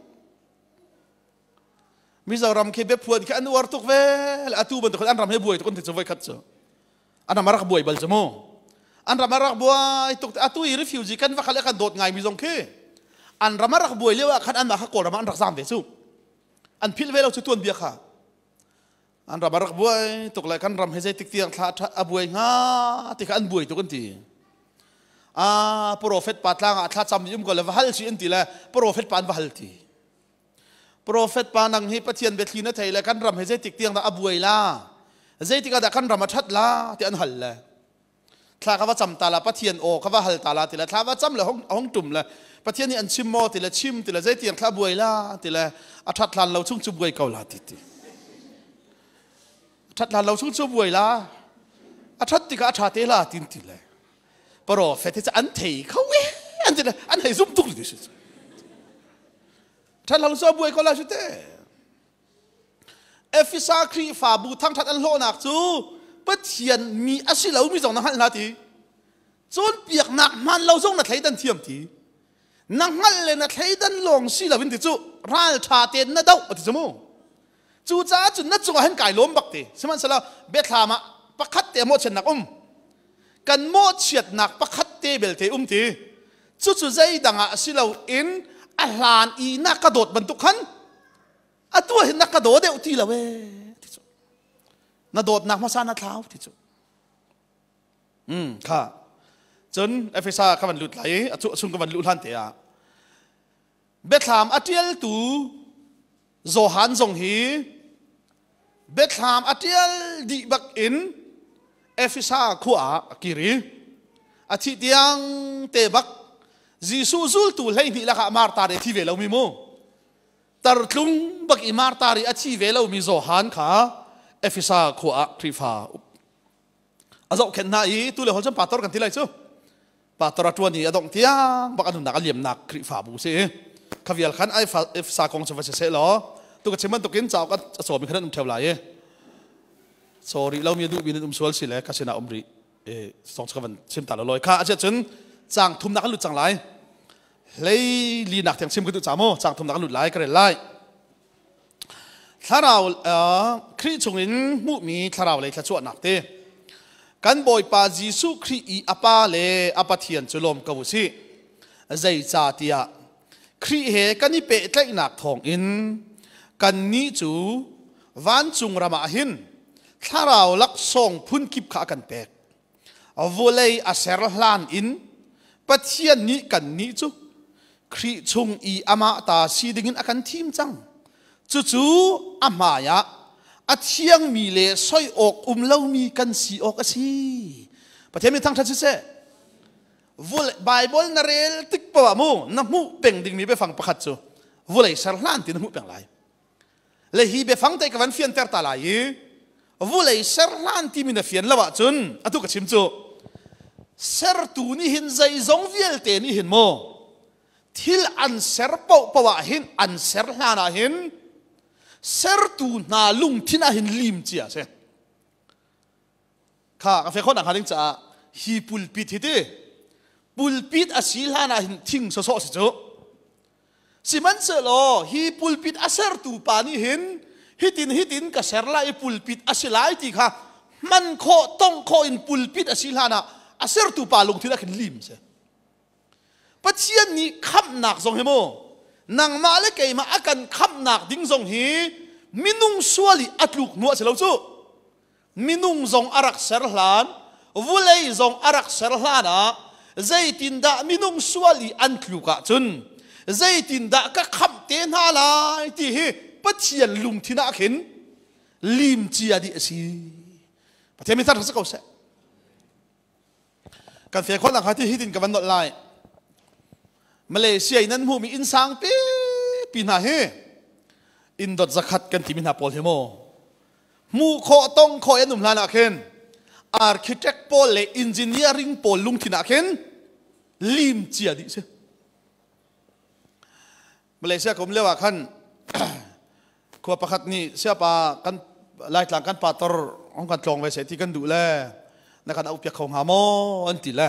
Speaker 1: Mizoram khi biaphuan khi an uar tuk ve. Atu bantuk an ram he buai tuk an ti cu voi khat cu. An ram a rak buai bal cu mu. An ram a rak buai tuk. Atu i refugee kan va khal kan dawt ngai mi zong khi an ram a rak buai lio ah khan anmah kha Kawlram ah an rak zaam ve cu. An philh ve lo cu tuanbia kha. An ram a rak buai tuk le kan ram he zeitik tiang thla a buai hnga ti kha an buai tuk an ti. Ah, prophet pa tlang ah thla cam um ko le va hal si an ti le prophet pa an va hal ti. Profet pa nang hi Pathian biathli na thei le kan ram hi zeitik tiang dah a buai la? Zeitik ah dah kan ram a ṭhat la? ti an hal le. Thla ka va cam ta la Pathian aw ka va hal ta la ti le thla va cam le hong hong tum le Pathian nih an chim maw ti le chim ti le zeitiang thla buai la ti le a ṭhat hlan lo chung cu buai ko la ti ti. A ṭhat hlan lo chung cu buai la. A ṭhat tikah a ṭha te la tin ti le. Profet hi an thei kho e an ti le an hei zum tuk ti si. Ṭhatlo cu a buai ko lai cu te. Efesa Khrihfabu thangṭhat an hlawhnak cu Pathian mi a si lomi zong na hngalh hna ti. Cawnpiaknak hmaan lo zong na thleidan thiam ti. Na hngalh le na thleidan lawng si loin ti cu ralṭha tein na doh a ti cu mu. Cucaah cun na cungah hin kai lawm bak ti. Sihmanhsehlaw biathlam ah pakhat te mawhchiatnak um. Kan mawhchiatnak pakhat te belte um ti. Cucu zeidang ah si loin a hlan i na ka dawt bantuk khan atu ah hin na ka daw deuh ti lo ee ti cu. Na dawtnak hmasa na thlau ti cu. Kha. Cun Efesa ka van lut lai i a chung ka van luh hlan te ah biathlam a ṭialtu Johan zong hi biathlam a ṭial dih bak in Efesa khua ah a kir i a thih tiang te bak Jesuh zultu 12 lakah Martha nih a thi ve lomi mu tartlung bak i Martha nih a thi ve lomi Johan kha Efesa khua ah Khrihfa a zohkhenh hna i tu le hol cun pastor kan ti lai cu pastor a ṭuan i a dongh tiang bak a nunnak a liamnak Khrihfabu si kha vial khan ai sa kong cu va si seh law tu ka chim bantukin cauk a cawmi khan an um ṭheo lai i sorry lo mi duhmi nan um sual si le ka sinah um rih e song ka van chim ta lo loi kha a cun cang thumnak an lut cang lai hlei linak tiang chim ka duh ca mu cang thumnak an lut lai ka rel lai Thlarau Khrih chungin hmuhmi thlarau lei thluachuahnak te kan Bawipa Jesuh Khrih i a Pa le a Pathian cu lawm ko u sih. Zeicahtiah Khrih he kan i pehtlaihnak thawngin kannih cu vancung ram ah hin thlarau laksawng phunkip kha a kan pek. Vawlei a ser hlan in Pathian nih kannih cu Khrih chung i amah ta si dingin a kan thim cang. Cucu a hmaiah a thiangmi le soi awk um lomi kan si awk a si. Pathian min thangṭhat siseh. Bible na rel tik poah mu na hmuh peng dingmi biafang pakhat cu vulei ser hlan ti na hmuh peng lai. Le hi biafang te ka van fianter ta lai i vulei ser hlan timi na fian lo ahcun atu ka chim cu sertu nih hin zeizong vialte nih hin maw thil an ser paohpaoh ah hin an ser hlan ah hin sertu hna lungthin ah hin lim cia a si. Kha ka fe khawh nak hnga ding caah hi pulpit hi ti pulpit a si hlan ah hin thing sawsawh si cu. Sihmanhsehlaw hi pulpit a sertu pa nih hin hitin hitin ka ser lai i pulpit a si lai ti kha hman khawh tongh khawh in pulpit a si hlan ah a sertu pa lungthin ah khin lim si. Pathian nih khamhnak zong hi mu nangmah le keimah a kan khamhnak ding zong hi minung sual i a tluk hnu a si lo cu. Minung zong a rak ser hlan, vulei zong a rak ser hlan ah zeitindah minung sual i an tluk ahcun zeitindah ka khamh te hna lai ti hi Pathian lungthin ah khin lim cia dih a si. Pathian mi thar si ko seh. Kan fe khawh nak ti hi tin ka van nolh lai. Malaysia in an hmuhmi inn sang pi pi hna hi inn dot zakhat kan timi hna pawl hi mu. Hmuh khawh tong khawh an um hlan ah khin architect pawl le engineering pawl lungthin ah khin lim cia dih si. Malaysia kum lio ah khan khua pakhat nih siapa kan Laitlang kan pastor ong kan tlawng ve se ti kan duh le na kan auh piak kho hnga maw an ti le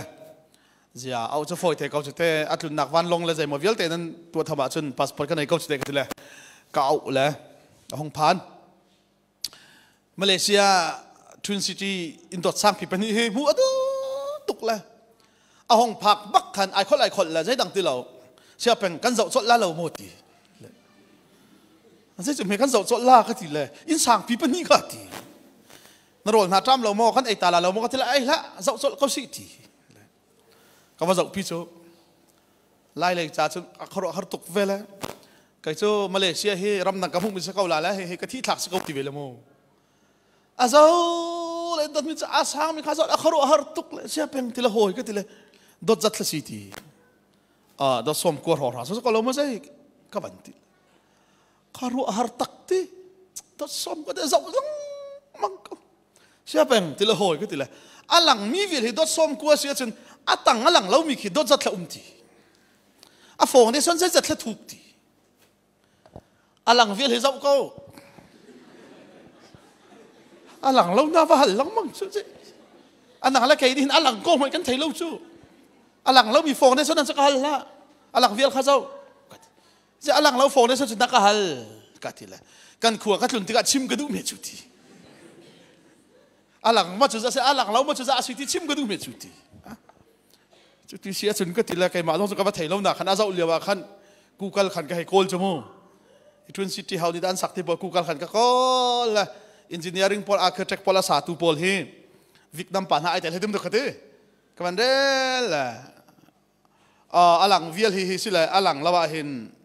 Speaker 1: zia au cu fawi te ko cu te a tlunnak vanlong le zeimaw vialte nan tuah tham ahcun passport kan ei ko cu te ka ti le ka auh le a hung phan Malaysia Twin City in dot sang pi pahnih hi hmu adu tuk le a hong phak bak khan ai khol ai khol le zeidang ti lo sia peng kan zoh colh la lo maw ti zei cu me kan zoh colh la ka ti le inn sang pi pahnih ka ti na rawl hna ṭam lo maw kan ei ta la lo maw ka ti le ai hlah zoh colh ko si ti ka va zoh pi cu lai lei ca cu a khuaruah har tuk ve le kei cu Malaysia hi ramdang ka hmuh mi si ko la le hi ka thi thlak si ko ti ve le mu a zo le dot mi cu a sang mi kha zo a khuaruah har tuk le sia peng ti le hawi ka ti le dot zat thla si ti a dot som kuar hor ha so ko lo ma sei ka van ti khuaruah har tak ti dot som ko te zo lang mang ko sia peng ti le hawi ka ti le a lang mi vil hi dot som kua si ahcun a tang a lang lo mi khi dot zat thla um ti a fawng te son zat thla thuk ti a lang vial hi zoh ko a lang lo na va hal lengmang cu a nang le kei hin a lang ko hmai kan thei lo cu a lang lo mi fawng te son an ka hal la a lang vial kha zoh Ze a lang lo phone so na ka hal ka ti le kan khua ka tlun tikah chim ka duh me cu ti a lang ma cu za se a lang lo ma cu za a si ti chim ka duh me cu ti cu ti si acun ka ti le keimah zong cu ka va thei lo na khan a zoh lio ah khan Google khan ka hei kawl cu mu Twin City House nih an sak ti pawl Google khan ka kawl le engineering pawl architect pawl a satu pawl hi Vietnam pa hna ai tel he dum ka ti ka van rel le A lang vial hi hi si le a lang lo ah hin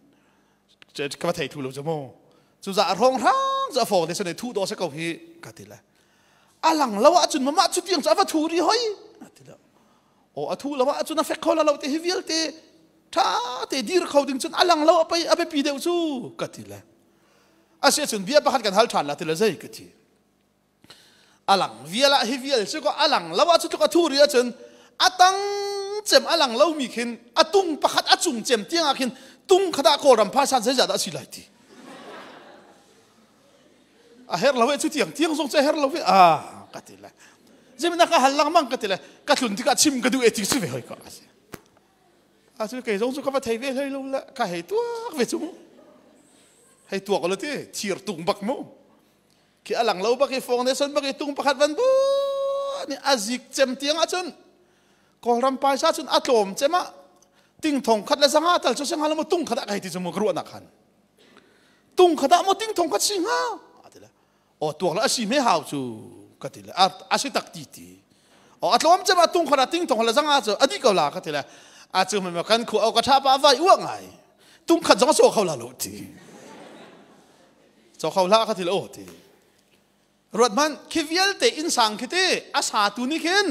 Speaker 1: ka va thei thu lo cu mu cu za rong hrang cu a fawng te sene thu do se ko hi ka ti le a lang lo ah cun mah cu tiang cu a va thu ri hoi ti le o a thu lo ah cun a fek kho la lo te hi vialte tha te dir kho ding cun a lang lo a pei a biapi deuh cu ka ti le a si cun bia pakhat kan hal than la ti le zei ka ti Alang vial ah hi vial cu ko alang lo ah cu tluk a thu ri ahcun a tang cem a lang lomi khin a tung pakhat a cung cem tiang ah khin tung khat ah Kawlram phaisa zeizah dah a si lai ti. A her lo e cu tiang tiang zong cu a her lo e ah ka ti le. Zeimina ka hal lengmang ka ti le ka tlun tikah chim ka duh e ti si ve hoi ko a si. A cu kei zong cu ka va thei ve hlei lo le ka hei tuak ve cu mu. Hei tuak lo ti thir tung bak mu. Khi a lang lo bak i fong ne son bak i tung pakhat van bu nih a zik cem tiang ahcun Kawlram paisa cun a tlawm cem ah ting thong khat le zanga tal cu singa lo tung khat ah kai ti cu mu ka ruahnak khan tung khat ah maw ting thong khat si hnga ti le o tuak le a si me hau cu ka ti le a si tak ti ti o a tlawm cem ah tung khat ah ting thong le zanga cu a di ko la ka ti le a cu me kan khu au ka tha pa vai uak ngai tung khat zong so kho la lo ti Caw kho hlah ka ti lo ti. Ruat hmanh khi vialte inn sang khi ti a satu nih khin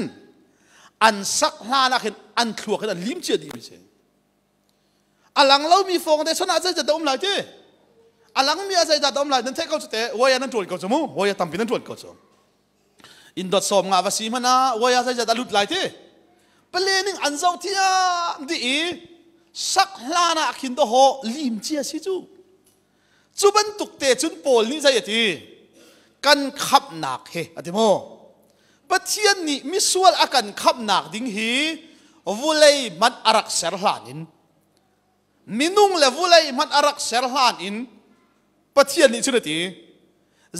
Speaker 1: an sak hlan ah khin an thluak in an lim cia dih mi si. A lang lomi fawng te son ah zei dah um lai ti. A lang mi ah zei dah um lai nan theih ko cu te waya nan ṭuan ko cu mu waya tampi nan ṭuan ko cu. Inn dot sawm nga va si hmanh ah waya zei zat a lut lai ti. Pale ning an zoh thiam dih i sak hlan ah khin dawh lim cia si cu. Cu bantuk te cun Paul nih zei a ti? Kan khamhnak hi a ti maw? Pathian nih misual a kan khamhnak ding hi vulei hmanh a rak ser hlan in minung le vulei hmanh a rak ser hlan in Pathian nih cun a ti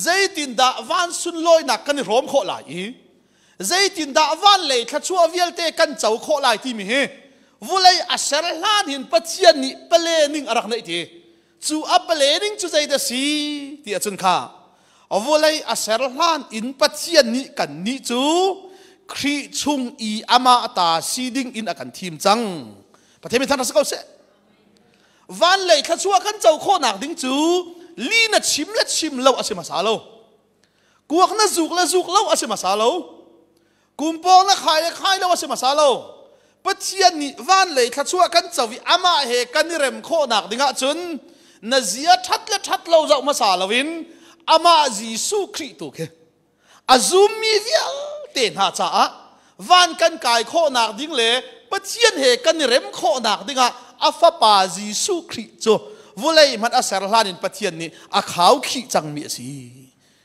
Speaker 1: zeitindah van sunlawinak kan i hrawm khawh lai i zeitindah van lei thluachuah vialte kan co khawh lai timi hi vulei a ser hlan hin Pathian nih pale ning a rak neih ti cu a pale ning cu zeidah si ti ahcun kha vulei a ser hlan in Pathian nih kan nih cu Khrih chung i amah ta si ding in a kan thim cang Pathian mi thang si ko seh van lei thluachuah kan co khawhnak ding cu li na chim le chim lo a si hmasa lo. Kuak na zuk le zuk lo a si hmasa lo. Kumpawng na khai le khai lo a si hmasa lo. Pathian nih van lei thluachuah kan co i amah he kan i rem khawhnak dingah cun na zia ṭhat le ṭhat lo zoh hmasa loin amah Jesuh Khrih tu khi a zummi vialte hna caah van kan kai khawhnak ding le Pathian he kan i rem khawhnak dingah a fapa Jesuh Khrih cu vulei hmanh a ser hlan in Pathian nih a khaukhih cangmi a si.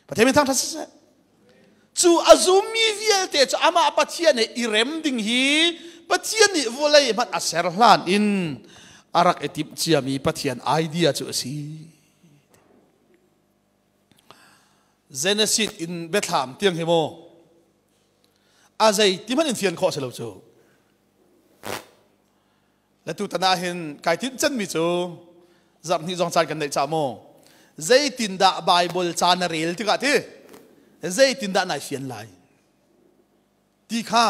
Speaker 1: Pathian min thangṭhat siseh. Cu a zummi vialte cu amah Pathian he i rem ding hi Pathian nih vulei hmanh a ser hlan in a rak i timh ciami Pathian idea cu a si. Genesis in biathlam tiang hi maw a zei ti hmanh in fian khawh si lo cu. Le tutan ah hin kai tinh canmi cu zarh hnih zong caan kan neih ca maw zeitindah Bible ca na rel tikah ti zeitindah nai fian lai ti kha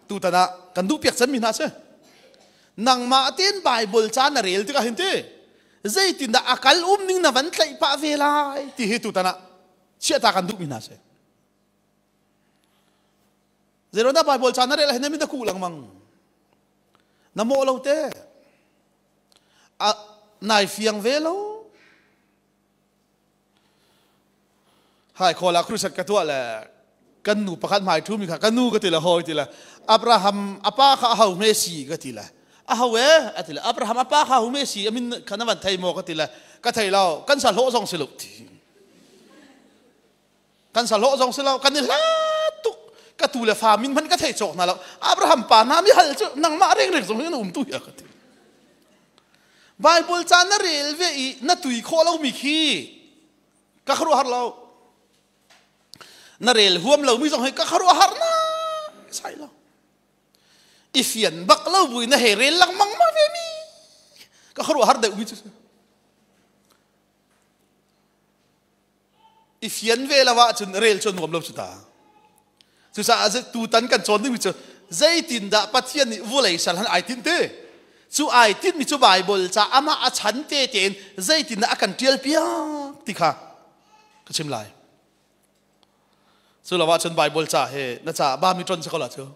Speaker 1: tutan ah kan duh piak canmi hna si nangmah tein Bible ca na rel tikah hin ti zeitindah a kal um ning na van tlaih pah ve lai ti hi tutan ah chiahta kan duhmi hna si Zeiruangah Bible ca na rel hin na mit a kuh lengmang. Na mawh lo te. A nai fiang ve lo. Hai khola crusade ka tuah le kan nu pakhat hmai thu mi kha ka nu ka ti le hoi ti le Abraham apa kha ho hme si ka ti le a ho e a ti le Abraham apa kha ho me si amin kha na van thei mo ka ti le ka thei lo kan sa hlawh zong si lo ti Kan sa hlawh zong si lo, kan i hlat tuk. Ka tu le fa min hmanh ka thei cawk hna lo. Abraham pa hna mi hal cu nangmah rengreng zong hin um tu ya ka ti. Bible ca na rel ve i na tui khawh lomi khi ka khuaruahhar lo. Na rel huam lomi zong hi ka khuaruahhar na sai lo. I fian bak lo bui na hei rel lengmang ma ve mi ka khuaruahhar deuh mi cu i fian ve lo ahcun rel cu nuam lo cu ta. Cucaah tutan kan cawn dingmi cu zeitindah Pathian nih vulei sal han ai tinh ti? Cu ai tinhmi cu Bible ca amah a chan te tein zeitindah a kan ṭial piak ti kha ka chim lai. Cu lo ahcun Bible ca he na ca ba mi ṭon si ko la cu.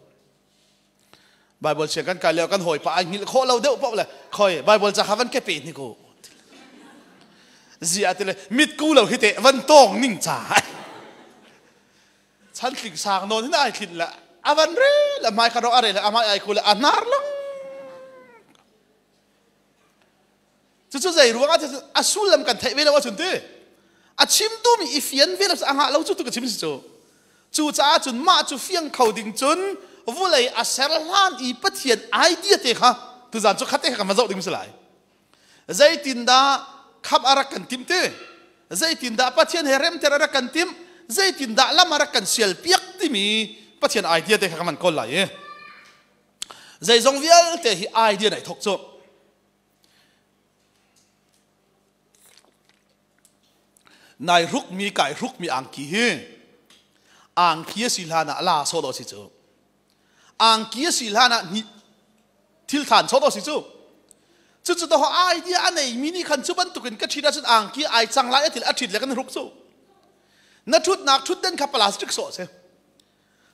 Speaker 1: Bible sia kan kai lio kan hawipa ai hngilh khawh lo deuh paoh le khoi Bible ca kha van ke pe ni ko zia ti le mitku lo hi te van tawng ning ca chan tling sang nawn hin ai thlin le avan re le mai kha ro are le amai ai khu le a hnar lang Cucu zei ruangah a sullam kan theih ve lo ahcun ti a chimtu mi i fian ve lo a ngah lo cu tu ka chim si cu. Cucaah cun mah cu fiang kho ding cun vulei a ser hlan i Pathian idea te kha tuzan cu khat te kha kan va zoh ding si lai. Zeitindah kham a rak kan timh ti? Zeitindah Pathian he remter a rak kan timh? Zeitindah lam a rak kan sial piak timi Pathian idea te kha kan van kawl lai i zeizong vialte hi idea nei thok cu. Nai hrukmi kai hrukmi angki hi angki a si hlan ah la sawh dawh si cu. Angki a si hlan ah thil than sawh dawh si cu. Cucu to idea a neimi nih khan cu bantukin ka ṭhit ahcun angki ai cang lai a til a ṭhit le kan hruk cu. Na ṭhutnak ṭhutden kha plastic sawh a si.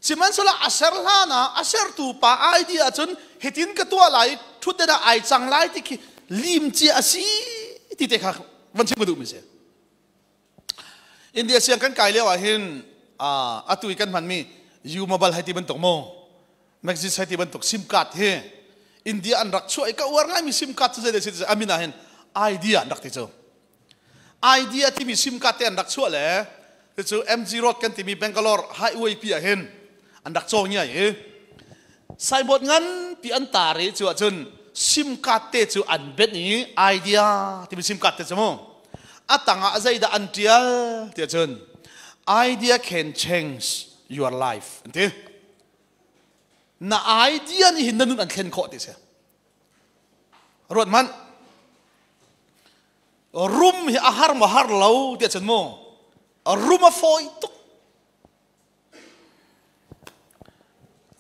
Speaker 1: Sihmanhsehlaw a ser hlan ah a sertu pa idea ahcun hitin ka tuah lai ṭhutden ah ai cang lai ti khi lim cia a si ti te kha van chim ka duhmi si. India siang kan kai lio ah hin atu i kan hmanmi U Mobile hei ti bantuk mu Maxis hei ti bantuk SIM card hi India an rak chuah i ka uar ngaimi SIM card cu zei deh si amin ah hin idea an rak ti cu. Idea timi SIM card te an rak chuah le cucu MG Road kan timi Bangalore highway pi ah hin an rak caw ngiai i signboard nganpi an tar i cu ahcun SIM card te cu an benh i idea timi SIM card te cu mu a tangah zeidah an tial ti ahcun idea can change your life an ti na idea nih hin na nun an thlen khawh ti si Ruat hmanh. Rum hi a har maw har lo tiah cun mu rum a fawi tuk.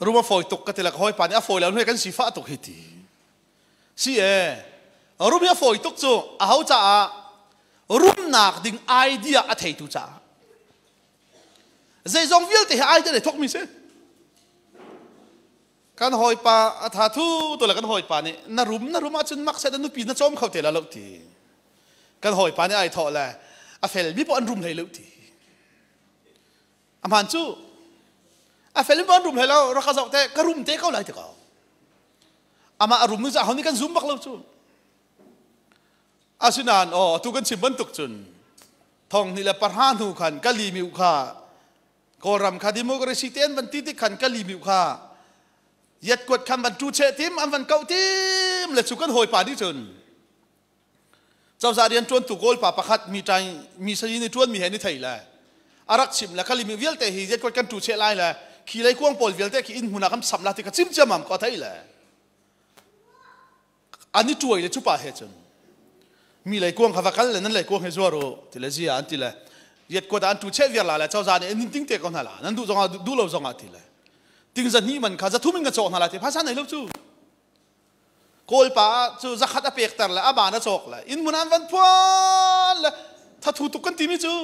Speaker 1: Rum a fawi tuk ka ti le ka hawipa nih a fawi lo hnu kan sifah tuk hi ti. Si e rum hi a fawi tuk cu a ho caah rumnak ding idea a theitu caah. Zeizong vialte hi idea le thawkmi si. Kan hawipa a tha thu to le kan hawipa nih na rum na rum ahcun mak set nupi na cawm kho te la lo ti. Kan hawipa nih ai thawh le a fel mi poh an rum hlei lo ti. A hmaan cu a fel mi poh an rum hlei lo rak ka zoh te ka rum te ko lai ti ko. Amah a rum nu cu aho nih kan zum bak lo cu. Asinain aw tu kan chim bantuk cun thong hnih le pahra hnu khan ka limiu kha Kawlram kha democracy te an van ti tik khan ka limiu kha yatkuat khan van tu cheh tim an van kauh tim le cu kan hawipa nih cun cozah rian ṭuantu Kawlpa pakhat mi ṭai mi sayi nih ṭuan mi he ni thei le a rak chim le khalimi vialte hi yatkuat kan tu cheh lai le khi lei kuang pawl vialte khi inn hmun ah kan sam la ti ka chim ciamam ko thei le an i tuai le cu pa he cun mi leikuang kha va kal le nan leikuang he zuar u ti le zia an ti le riat kuat ah an tu cheh viar la le cozah nih an ting te ko hna la nan duh zongah duh lo zongah ti le ting za hnih man kha za thum in ka cawk hna la ti phaisa nei lo cu Kawlpa cu zakhat a pek ter le a ban a cawk le inn mun an van phuan le thathu tuk kan timi cu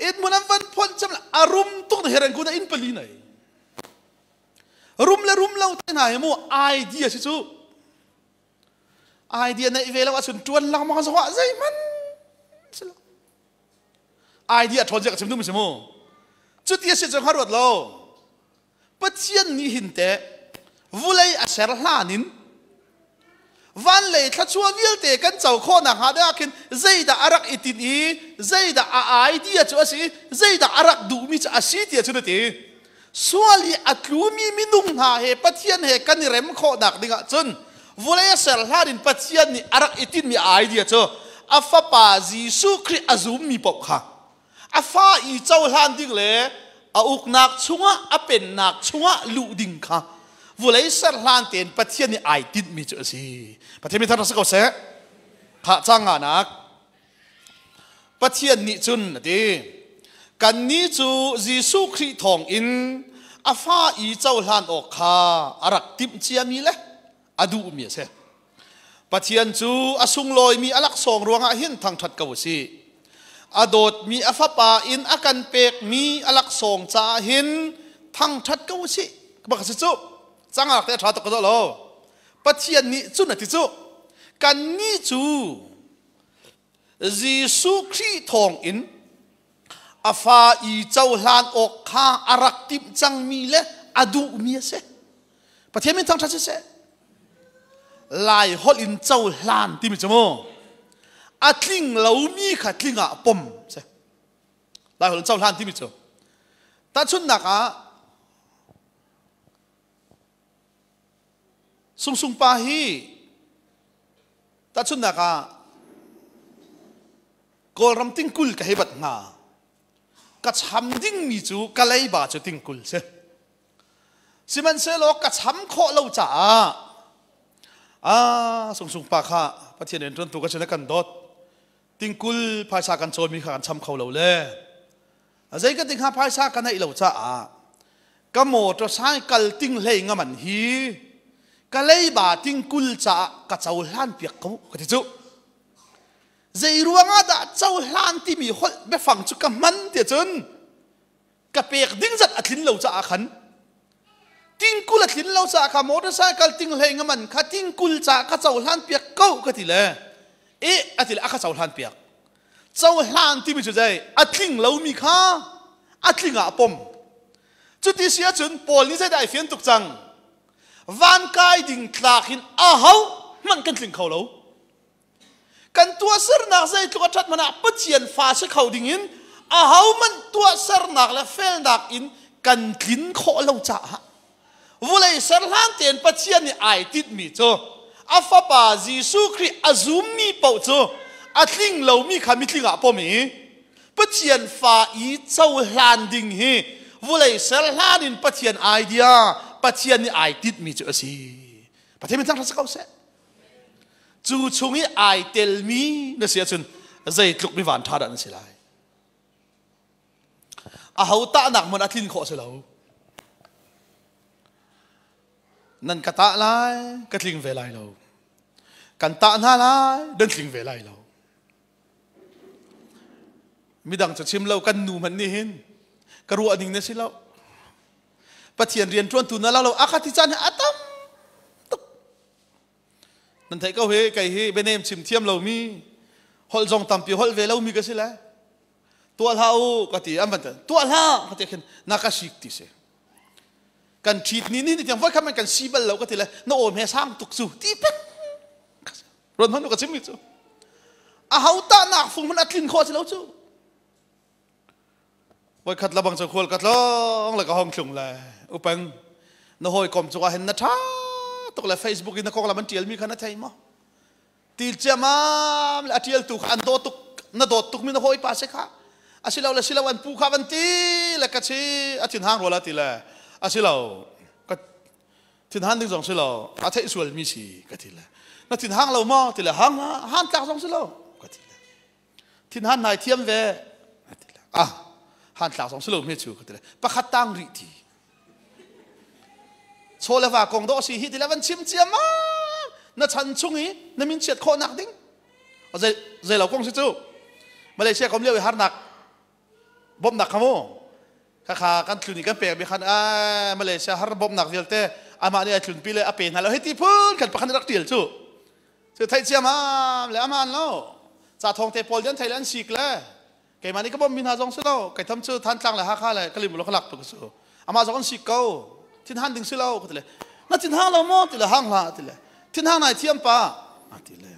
Speaker 1: inn mun an van phuan cem le a rum tuk na hereng kun inn pali nei Rum le rum lo te hna hi mu idea si cu. Idea neih ve lo ahcun ṭuan lengmang zong ah zeihmanh si lo. Idea ṭhawn zia ka chim duhmi si mu. Cuti a si cu hnga ruat lo. Pathian nih hin teh vulei a ser hlan in van lei thluachuah vialte kan co khawhnak hnga deuh ah khin zeidah a rak i tinh i zeidah a idea cu a si zeidah a rak duhmi cu a si tiah cun a ti sual i a tlumi minung hna he Pathian he kan i rem khawhnak dingah cun vawlei a ser hlan in Pathian nih a rak i tinhmi a idea cu a fapa Jesuh Khrih a zummi paoh kha a fa i cohlan ding le a uknak chungah a pennak chungah luh ding kha vulei ser hlan tein Pathian nih ai tinhmi cu a si. Pathian mi thar si ko seh. Khah cang nganak. Pathian nih cun a ti. Kannih cu Jesuh Khrih thawng in a fa i cohlan awk kha a rak timh ciami le a duhmi a si. Pathian cu a sunglawimi a laksawng ruangah hin thangṭhat ko u sih. A dawtmi a fapa in a kan pekmi a laksawng caah hin thangṭhat ko u sih. Bak a si cu. Cangak te a ṭha tuk ko lo. Pathian nih cun a ti cu. Kannih cu Jesuh Khrih thawngin a fa i cohlan awk kha a rak timh cangmi le a duhmi a si. Pathian min thangṭhat siseh. Lai holh in cohlan timi cu mu a tling lomi kha tling ah pom si. Lai holh in cohlan timi cu tahchunhnak ah Sungsung pa hi tahchunhnak ah Kawlram tingkul ka hei bat hnga. Ka cham dingmi cu ka leiba cu tingkul si. Sihmanhsehlaw ka cham khawh lo caah ah Sungsung pa kha Pathian rian ṭuantu ka sin a kan dawt. Tingkul phaisa kan cawimi kha kan cham kho lo le zei ka ti hnga phaisa ka neih lo caah ka motorcycle ting hlei ngaman hi ka leiba tingkul caah ka cohlan piak ko ka ti cu zei ruangah dah cohlan timi holh biafang cu ka hman tiah cun ka pek ding zat a tlin lo caah khan tingkul a tlin lo caah kha motorcycle ting hlei ngaman kha tingkul caah ka cohlan piak ko ka ti le e a ti le a ka cohlan piak cohlan timi cu zei a tling lomi kha a tling ah pom cuti si ahcun Paul nih zeidah ai fian tuk cang van kai ding tlak in aho hmanh kan tling kho lo kan tuahsernak zeitluk a ṭhat hmanh ah Pathian fa si kho ding in ahohmanh tuahsernak le felnak in kan tlin khawh lo caah vulei ser hlan tein Pathian nih ai tinhmi cu a fapa Jesuh Khrih a zummi paoh cu a tling lomi kha mitling ah pom i Pathian fa i cohlan ding hi vulei ser hlan in Pathian idea Pathian nih ai tinhmi cu a si. Pathian min thangṭhat si ko seh. Cu chung i ai telmi na si ahcun zeitluk mi van ṭha dah na si lai. Aho tahnak hmanh a tlin khawh si lo. Nan ka tah lai, ka tling ve lai lo. Kan tah hna lai, nan tling ve lai lo. Midang cu chim lo kan nu hmanh nih hin Ka ruah ning na si lo. Pathian rian ṭuantu na lo a ka ti caan hi a tam tuk. Nan theih ko hi kei hi bianem chim thiam lomi holh zong tampi holh ve lomi ka si le tuah hlah u ka ti an van tuah hlah ka ti khin na ka sik ti si kan ṭhit ni ni tiang voi khat man kan si bal lo ka ti le na aw he sang tuk cu ti pek ruan hman ka chim mi cu a ho ta nak fung man a tlin khawh si lo cu voi khat labang cu khual ka tlong le ka hong thlung le upeng na hawi kom cungah hin na ṭha tuk le Facebook in na konglam an ṭialmi kha na thei maw til ciamam le a ṭialtu kha an dawt tuk na dawt tukmi na hawipa si kha asilo le silo an pu kha van ti le ka chi a thinhang ruala ti le asilo ka thinhan ding zong si lo a theih sual mi si ka ti le na thinhang lo maw ti le hang han tlak zong si lo ka ti le thinhan nai thiam ve ah han tlak zong si lo me chu ka ti le pakhat tang rih ti chaw le va kong dawh si hi ti le van chim ciam ma na chan chung i na min chiat khawh nak ding zei zei lo kong si cu Malaysia kom lio i harnak bawmhnak kha mu khakha kan tlun i kan pek mi khan a Malaysia har bawmhnak vialte amah nih a tlunpi le a pe hna lo hei ti phun khan pakhat rak tial cu cu theih ciamam le aman lo ca thawng te pawl jan thei le an sik le keimah nih ka bawmh mi hna zong si lo kei tham cu Thantlang le Hakha le Kalim lo ka lak tuk su amah zong an sik ko thin han ding si lo ka ti le na thin hang lo maw ti le hang hlah ti le thin hang nai thiam pa a ti le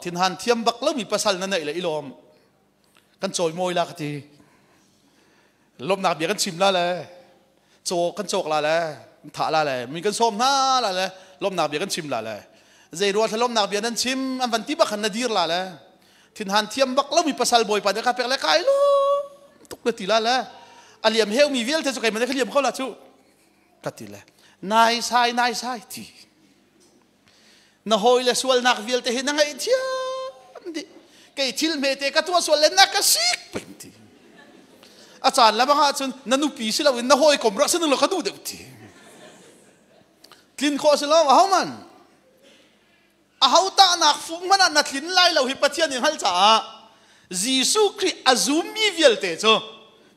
Speaker 1: thinhan thiam bak lomi pasal na neih le i lawm kan cawimawi la ka ti lawmnak bia kan chim la le caw kan cawk la le thah la le mi kan sawm hna la le lawmnak bia kan chim la le zei rua thla lawmnak bia nan chim an van ti bak khan na dir la le thinhan thiam bak lomi pasal bawipa nih ka pek le kai lo tuk le ti la le a liam heu mi vialte cu keimah nih ka liam ko la cu ka ti le nai sai nai sai ti Na hawile sualnak vialte hi na ngaihthiam dih. Kei thil hmete ka tuah sual le na ka sik peng ti. A caan lamang ahcun na nupi si loin na hawikom rak si lo ka duh deuh ti. Tlin khawh si lo aho man. Aho tahnak fung hmanh ah na tlin lai lo hi Pathian nih hngalh caah Jesuh Khrih a zummi vialte cu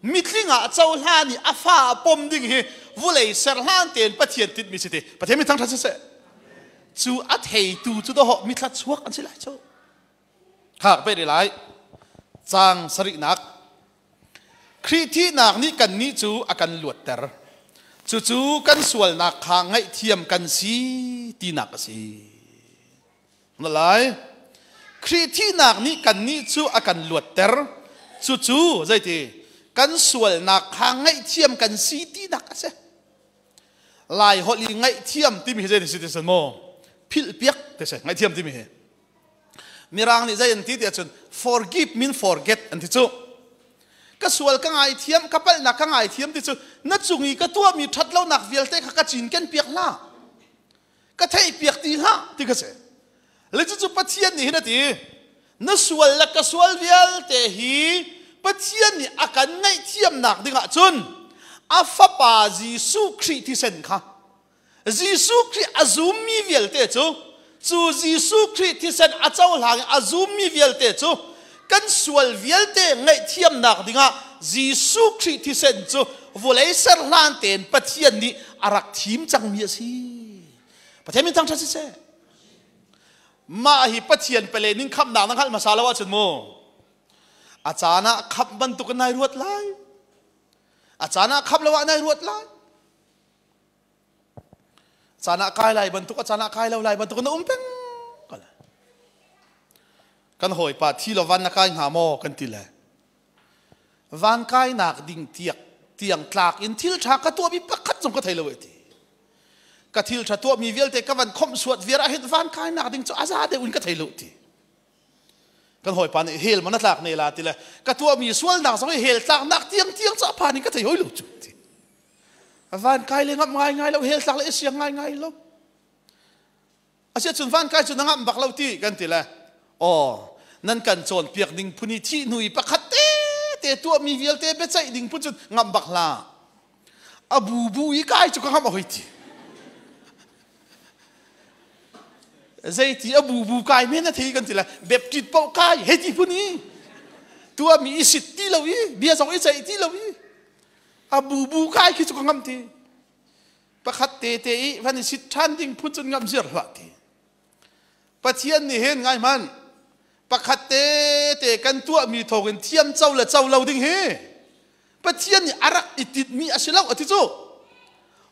Speaker 1: mitling ah cohlan i a fa a pom ding hi vulei ser hlan tein Pathian tinhmi si ti Pathian mi thangṭhat siseh cu a theitu cu dawh mithla chuak an si lai cu kha pe ri lai caang sarihnak Khrih thihnak nih kannih cu a kan luatter cucu kan sualnak kha ngaihthiam kan si tinak a si Na lai. Khrih thihnak nih kannih cu a kan luatter. Cucu zeiti kan sualnak kha ngaihthiam kan si tinak a si. Lai holh i ngaihthiam timi hi zei si ti maw? Philh piak ti si ngaihthiam timi hi. Mirang nih zei an ti ti ahcun forgive mean forget an ti cu. Ka sual ka ngaithiam, ka palhnak ka ngaithiam ti cu na cung i ka tuahmi ṭhatlonak vialte kha ka cinken piak hlah. Ka theihpiak ti hlah ti kha si le cucu Pathian nih hin a ti na sual le ka sual vialte hi Pathian nih a kan ngaihthiamnak dingah cun a fapa Jesuh Khrih thisen kha Jesuh Khrih a zummi vialte cu cu Jesuh Khrih thisen a cohlang i a zummi vialte cu kan sual vialte ngaihthiamnak dingah Jesuh Khrih thisen cu vawlei ser hlan tein Pathian nih a rak thim cangmi a si. Pathian min thangṭhat siseh. Mah hi Pathian pale ning khamhnak na hngalh hmasa lo ahcun mu a caan ah khamh bantuk in nai ruat lai. A caan ah khamh lo ah nai ruat lai. Caan ah kai lai bantuk a caan ah kai lo lai bantuk na um peng kan hawipa thi lo van na kai hnga maw kan ti le van kainak ding tiak tiang tlak in thil ṭha ka tuahmi pakhat zong ka thei lo ti ka thil ṭha tuahmi vialte ka van khomh suat viar ah hin van kainak ding cu a za deuh in ka thei lo ti kan hawipa nih hel man a tlak ne la ti le ka tuahmi sualnak zong hi hel tlaknak tiang tiang cu a phan in ka thei hoi lo cu ti van kai le ngamh ngai ngai lo hel tlak le siang ngai ngai lo asia cun van kai cu na ngamh bak lo ti kan ti le aw nan kan cawn piak ding phun i thih hnu i pakhat te te tuahmi vialte biaceih ding phun cun ngamh bak hlah a bu bu i kai cu ka ngamh hoi ti zeiti a bu bu kai men a thei kan ti le baptist paoh kai hei ti phun i. Tuahmi i sit ti lo i bia zong i ceih ti lo i a bubu kai khi cu ka ngam ti. Pakhat te te i van i sit ṭhan ding phun cun ngam ziar hlah ti. Pathian nih hin ngai hmanh pakhat te te kan tuahmi thawngin thiam co le co lo ding hi Pathian nih a rak i tinhmi a si lo a ti cu.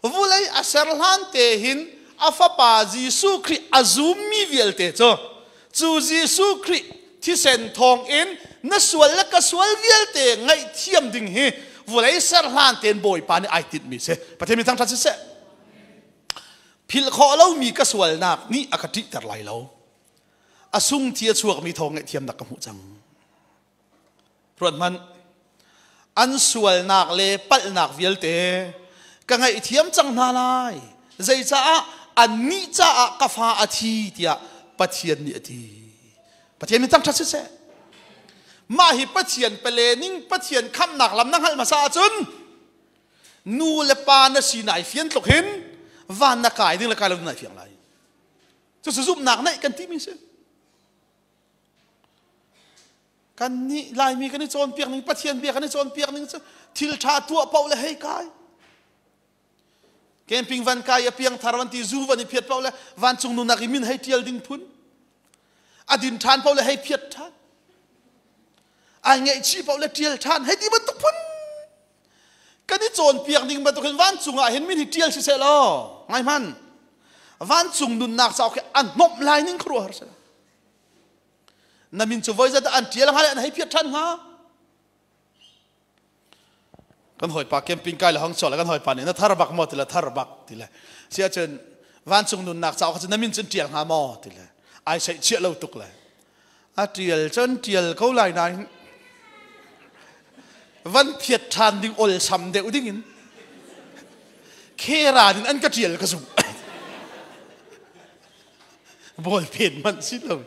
Speaker 1: Vulei a ser hlan te hin a fapa Jesuh Khrih a zummi vialte cu cu Jesuh Khrih thisen thawngin na sual le ka sual vialte ngaihthiam ding hi vulei ser hlan tein Bawipa nih ai tinhmi si. Pathian min thangṭhat siseh. Philh khawh lomi ka sualnak nih a ka ṭihter lai lo. A sung thi a chuakmi thawng ngaihthiamnak ka hmuh cang. Ruat hmanh. An sualnak le palhnak vialte ka ngaihthiam cang hna lai. Zeicaah annih caah ka fa a thi tiah Pathian nih a ti. Pathian min thangṭhat siseh. Mah hi Pathian pale ning Pathian khamhnak lam na hngalh hmasa ahcun nu le pa na si nai fian tluk hin van na kai ding le kai lo ding nai fiang lai. Cucu zumhnak neih kan timi si. Kan nih Laimi kan i cawnpiak ning Pathian bia kan i cawnpiak ning cu thil ṭha tuah paoh le hei kai. Camping van kai a piang thar van ti zu van i phiat paoh le vancung nunak i min hei ṭial ding phun. A din ṭhan paoh le hei phiat ṭhan. Ai ngaihchih paoh le ṭial ṭhan hei ti bantuk phun. Kan i cawnpiak ning bantuk hin vancung ah hin min hi ṭial siseh law ngai hman. Vancung nunnak cauk hi a hnomh lai ning khuaruahhar si. Na min cu voi zat an ṭial hnga le an hei phiat ṭhan hnga. Kan hawipa camping kai le hong chuak le kan hawipa nih na thar bak maw ti le thar bak ti le si ahcun vancung nunnak cauk cu na min cun ṭial hnga maw ti le ai seih chiah lo tuk le a ṭial cun ṭial ko lai nain van phiat ṭhan ding olsam deuh ding in khera in an ka ṭial ka zumh. Bawlpen hmanh si lo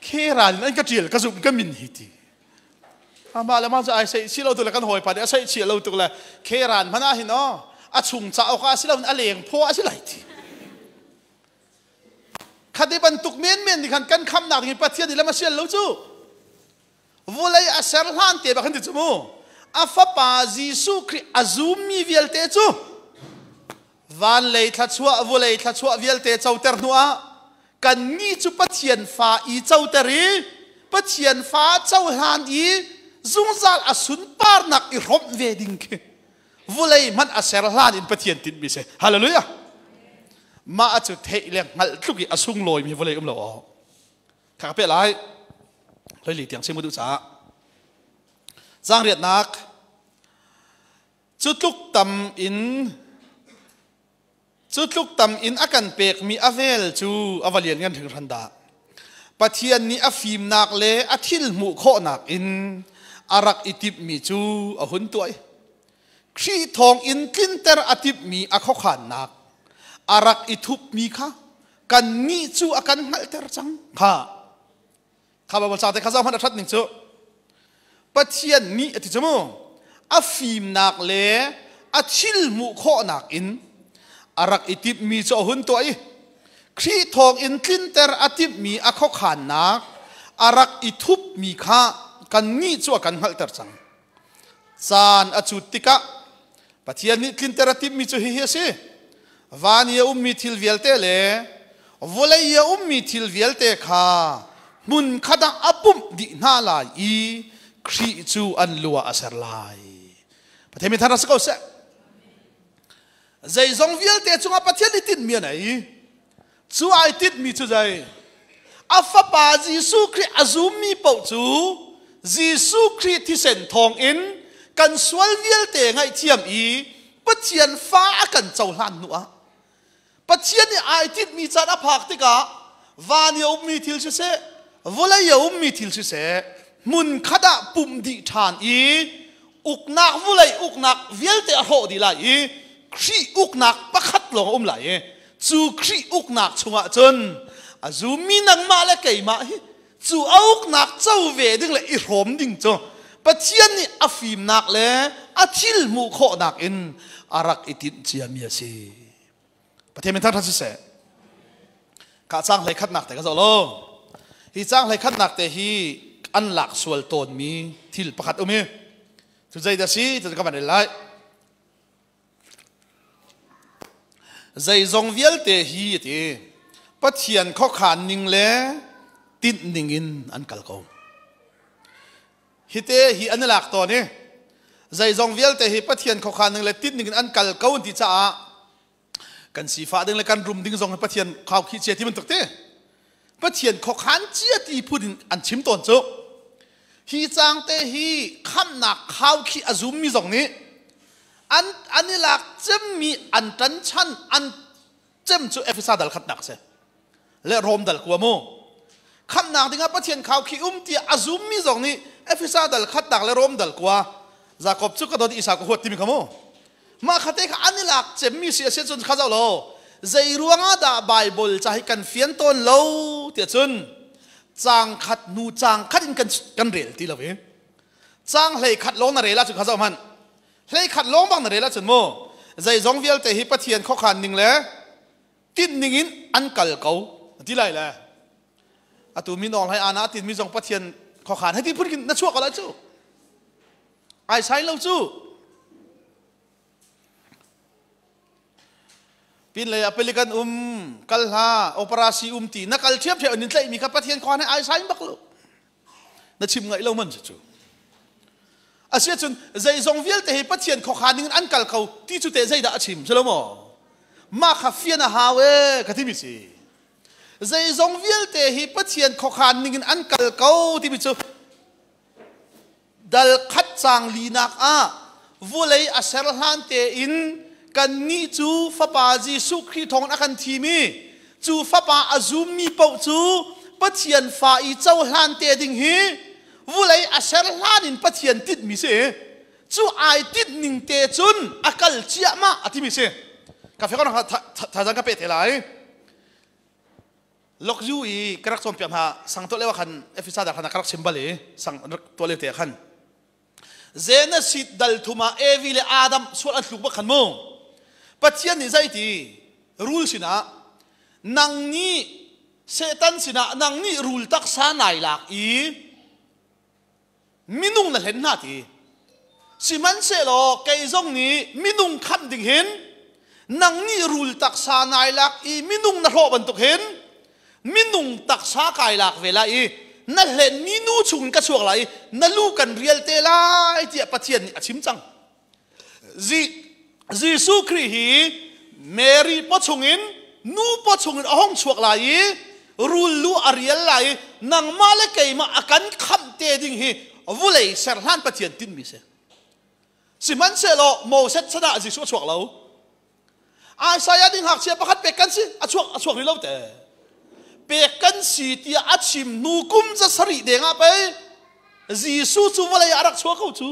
Speaker 1: kheran in an ka ṭial ka zumh ka min hi ti amah le mah cu ai seih si lo tu le kan hawipa nih a seih chia lo tuk le kheran hmanh ah hin aw a chung cauk ah si lo in a leng phaw ah si lai ti khati bantuk menmen nih khan kan khamnak hi Pathian nih lam a sial lo cu vulei a ser hlan te bak hin ti cu mu a fapa Jesuh Khrih a zummi vialte cu van lei thlachuah vulei thlachuah vialte coter hnu ah kannih cu Pathian fa i coter i Pathian fa cohlan i zungzal a sunparnak i hrawmh ve ding khi vulei hmanh a ser hlan in Pathian tinhmi si hallelujah mah cu theih le hngalh tluk i a sunglawimi vulei um lo aw kha ka pe lai hloili tiang chim duh caah zangriatnak cu tluk tam in cu tluk tam in a kan pekmi a vel cu a va lian ngan hringhran dah Pathian nih a fimnak le a thil hmuh khawhnak in a rak i timhmi cu a hun tuah i Khrih thawng in tlinter a timhmi a khuakhannak a rak i thupmi kha kannih cu a kan hngalhter cang kha kha Bible ca te kha zoh hmanh a ṭhat ning cu Pathian nih a ti cu mu a fimnak le a thil hmuh khawhnak in a rak i timhmi cu a hun tuah i Khrih thawng in tlinter a timhmi a khuakhannak a rak i thupmi kha kannih cu a kan hngalhter cang Caan a cut tikah Pathian nih tlinter a timhmi cu hihi a si. Van i a ummi thil vialte le vawlei i a ummi thil vialte kha hmun khat ah a pumh dih hna lai i Khrih cu an lu ah a ser lai. Pathian min thar si ko seh. Zeizong vialte cungah Pathian nih tinhmi a nei. Cu ai tinhmi cu zei? A fapa Jesuh Khrih a zummi paoh cu Jesuh Khrih thisen thawngin kan sual vialte ngaihthiam i Pathian fa a kan cohlan hnu ah Pathian nih ai tinhmi caan a phak tikah van i a ummi thil siseh vawlei i a ummi thil siseh hmun khat ah pumh dih ṭhan i uknak vulei uknak vialte a hrawh dih lai i Khrih uknak pakhat lawng a um lai i cu Khrih uknak chungah cun a zummi nangmah le keimah hi cu a uknak co ve ding le i hrawm ding cu Pathian nih a fimnak le a thil hmuh khawhnak in a rak i tinh ciami a si. Pathian min thangṭhat siseh. Ka cang hlei khatnak te ka zoh lo. Hi cang hlei khatnak te hi an lak sual tawnmi thil pakhat um i cu zeidah si ti ka van rel lai. Zeizong vialte hi a ti Pathian khuakhan ning le tinh ning in an kal ko. Hite hi an i lak tawn i zeizong vialte hi Pathian khuakhan ning le tinh ning in an kal ko an ti caah kan sifah ding le kan rum ding zong hi Pathian khaukhih cia ti bantuk te Pathian khuakhan cia ti phun in an chim tawn cu. Hi cang te hi khamnak khaukhih a zummi zong nih an an i lak cemmi an ṭan chan an cem cu Efesa dal khatnak si le Rom dal kua mu. Khamnak dingah Pathian khaukhih um tiah a zummi zong nih Efesa dal khatnak le Rom dal kua Jakob cu ka dawt Isa ka huat timi kha mu. Mah khate kha an i lak cemmi si a si cun kha zoh law zei ruangah dah Bible ca hi kan fian tawn lo tiah cun caang khat hnu caang khat in kan kan rel ti lo i caang hlei khat lawng na rel ahcun kha zoh hmanh hlei khat lawng bang na rel ahcun mu zeizong vialte hi Pathian khuakhan ning le tinh ning in an kal ko ti lai le atu min awng hlai ana tin mi zong Pathian khuakhan hei ti phun khin na chuak ko lai cu Ai sai lo cu. Pin lei ah pelikan um kal hla operasi um ti na kal thiam thiam in tlaih mi kha Pathian khuan ai sai bak lo. Na chim ngaih lo man cu. Asia cun zeizong vialte hi Pathian khuakhan ning an kal kho ti cu te zeidah a chim si lo maw? Mah kha fian a hau e ka ti mi si. Zeizong vialte hi Pathian khuakhan ning in an kal ko timi cu Dal khat caang linak ah vulei a ser hlan tein kannih cu Fapa Jesuh Khrih thawngin a kan thim i cu Fapa a zummi paoh cu Pathian fa i cohlan te ding hi vulei a ser hlan in Pathian tinhmi si. Cu ai tinh ning te cun a kal ciahmah a timi si. Ka fek thazaang ka pe te lai. Lokyu i ka rak cawnpiak hna sang tuah lio khan Efesa da khan ka rak chim bal i sang rak tuah lio te khan Genesis dal thum ah Evi le Adam sual an tluk bak khan mu Pathian nih zei ti rul sinah nang nih Satan sinah nang nih rul taksa nai lak i minung na hlen hna ti sihmanhsehlaw kei zong nih minung khamh ding hin nang nih rul taksa nai lak i minung na hlawh bantuk hin minung taksa kai lak ve lai i na hlenmi nu chung in ka chuak lai i na lu kan rial te lai tiah Pathian nih a chim cang Jesuh Khrih hi Mary paw chungin nu paw chungin a hung chuak lai i rul lu a rial lai i nangmah le keimah a kan khamh te ding hi vulei ser hlan Pathian tinhmi si. Sihmanhsehlaw Moses chan ah Jesuh a chuak lo. Isaiah ding ngakchia pakhat pek kan si a chuak a chuak rih lo te. Pek kan si tiah a chim hnu kum za sarih deng ah pei Jesuh cu vawlei ah a rak chuak ko cu.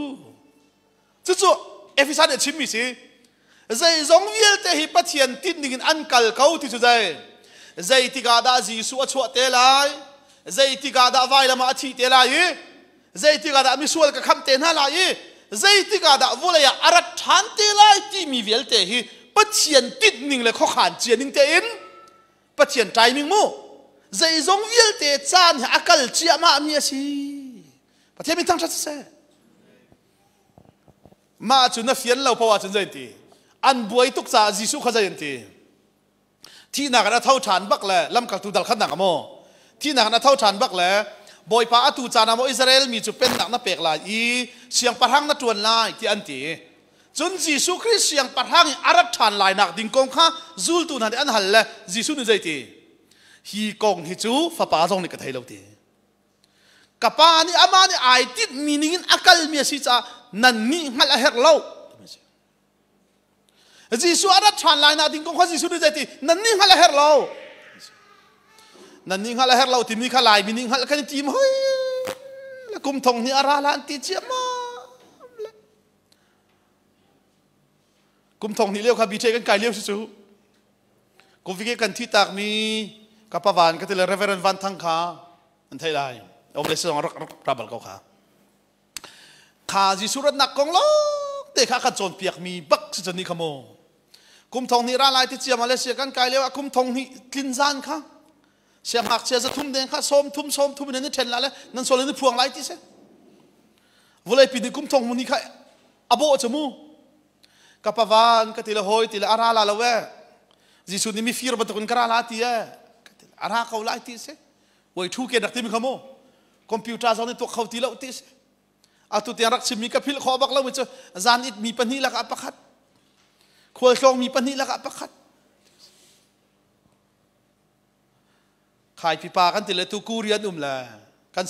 Speaker 1: Cucu Efesa nih a chimmi si. Zeizong vialte hi Pathian tinh ding in an kal ko ti cu zei. Zeitik ah dah Jesuh a chuah te lai? Zeitik ah dah vailam ah a thih te lai i? Zeitik ah dah misual ka khamh te hna lai i? Zeitik ah dah vawlei ah a rat ṭhan te lai timi vialte hi Pathian tinh ning le khuakhan cia ning tein Pathian timing mu. Zeizong vialte caan hi a kal ciahmah mi a si. Pathian min thangṭhat siseh. Mah cu na fian lo poah ahcun zei an ti? An buai tuk caah Jesuh kha zei an ti? Thihnak in a tho ṭhan bak le lamkaltu dal khatnak a maw? Thihnak in a tho ṭhan bak le Bawipa atu caan ah maw Israel mi cu pennak na pek lai i siangpahrang na ṭuan lai tiah an ti. Cun Jesuh Khrih siangpahrang i a rat ṭhan lai nak ding kong kha zultu hna nih an hal le Jesuh nih zei ti? Hi kong hi cu Fapa zong nih ka thei lo ti. Ka pa nih amah nih ai tinhmi ningin a kalmi a si caah nannih hngalh a herh lo. Jesuh a rat ṭhan lai nak ding kong kha Jesuh nih zeiti nannih hngalh a herh lo. Nannih hngalh a herh lo timi kha Laimi nih hngalh kan i tim hoi. Kum thong hnih a ra la an ti ciammam. Kum thong hnih lio kha BJ kan kai lio si cu. Kum kan thi tak mi ka pavan ka ti le Reverend Van Thang kha an thei lai. Om le song rak rak rabal ko kha. Kha Jesuh ratnak kong lo te kha kan cawnpiak mi bak si ni kha mu. Kum thong hnih ra lai ti cia Malaysia kan kai lio ah kum thong hnih tlin zan kha. Siangngakchia 300 deng kha 30 30 in nan i ṭhen la le nan sual in i phuang lai ti si. Vawleipi nih kum thong hmun hi kha a bawh cu mu. Ka pavan ka ti le hawi ti le a ra la lo e. Jesuh nih mifir bantukin ka ra la ti e. Ka ti le a ra ko lai ti si. Wei thu ke rak ti mi kha mu. Computer zong nih tuak kho ti lo ti si. Atu tiang rak chimmi ka philh khawh bak lo mi cu zan it mi pahnih lakah pakhat. Khualtlawng mi pahnih lakah pakhat. Khaipi pa kan ti le tu Korean um le kan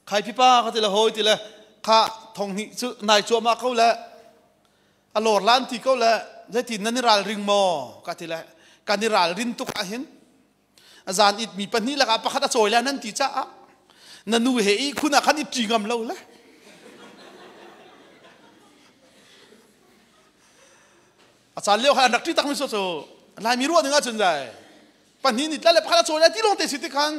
Speaker 1: khaipi pa ka ti le hawi ti le kha thong hnih cu nai cuahmah ko le a lor lan ti ko le zeitin nan i ralring maw ka ti le kan i ralrin tuk ahhin zan it mi pahnih lakah pakhat a cawi le nan ti caah na nu he i khun ah khan i ṭi ngam lo le a caan lio khan an rak ṭi tak mi cu Laimi ruah ning ahcun zai pahnih ni tla le pakhat a cawi le ti lawng te si ti khan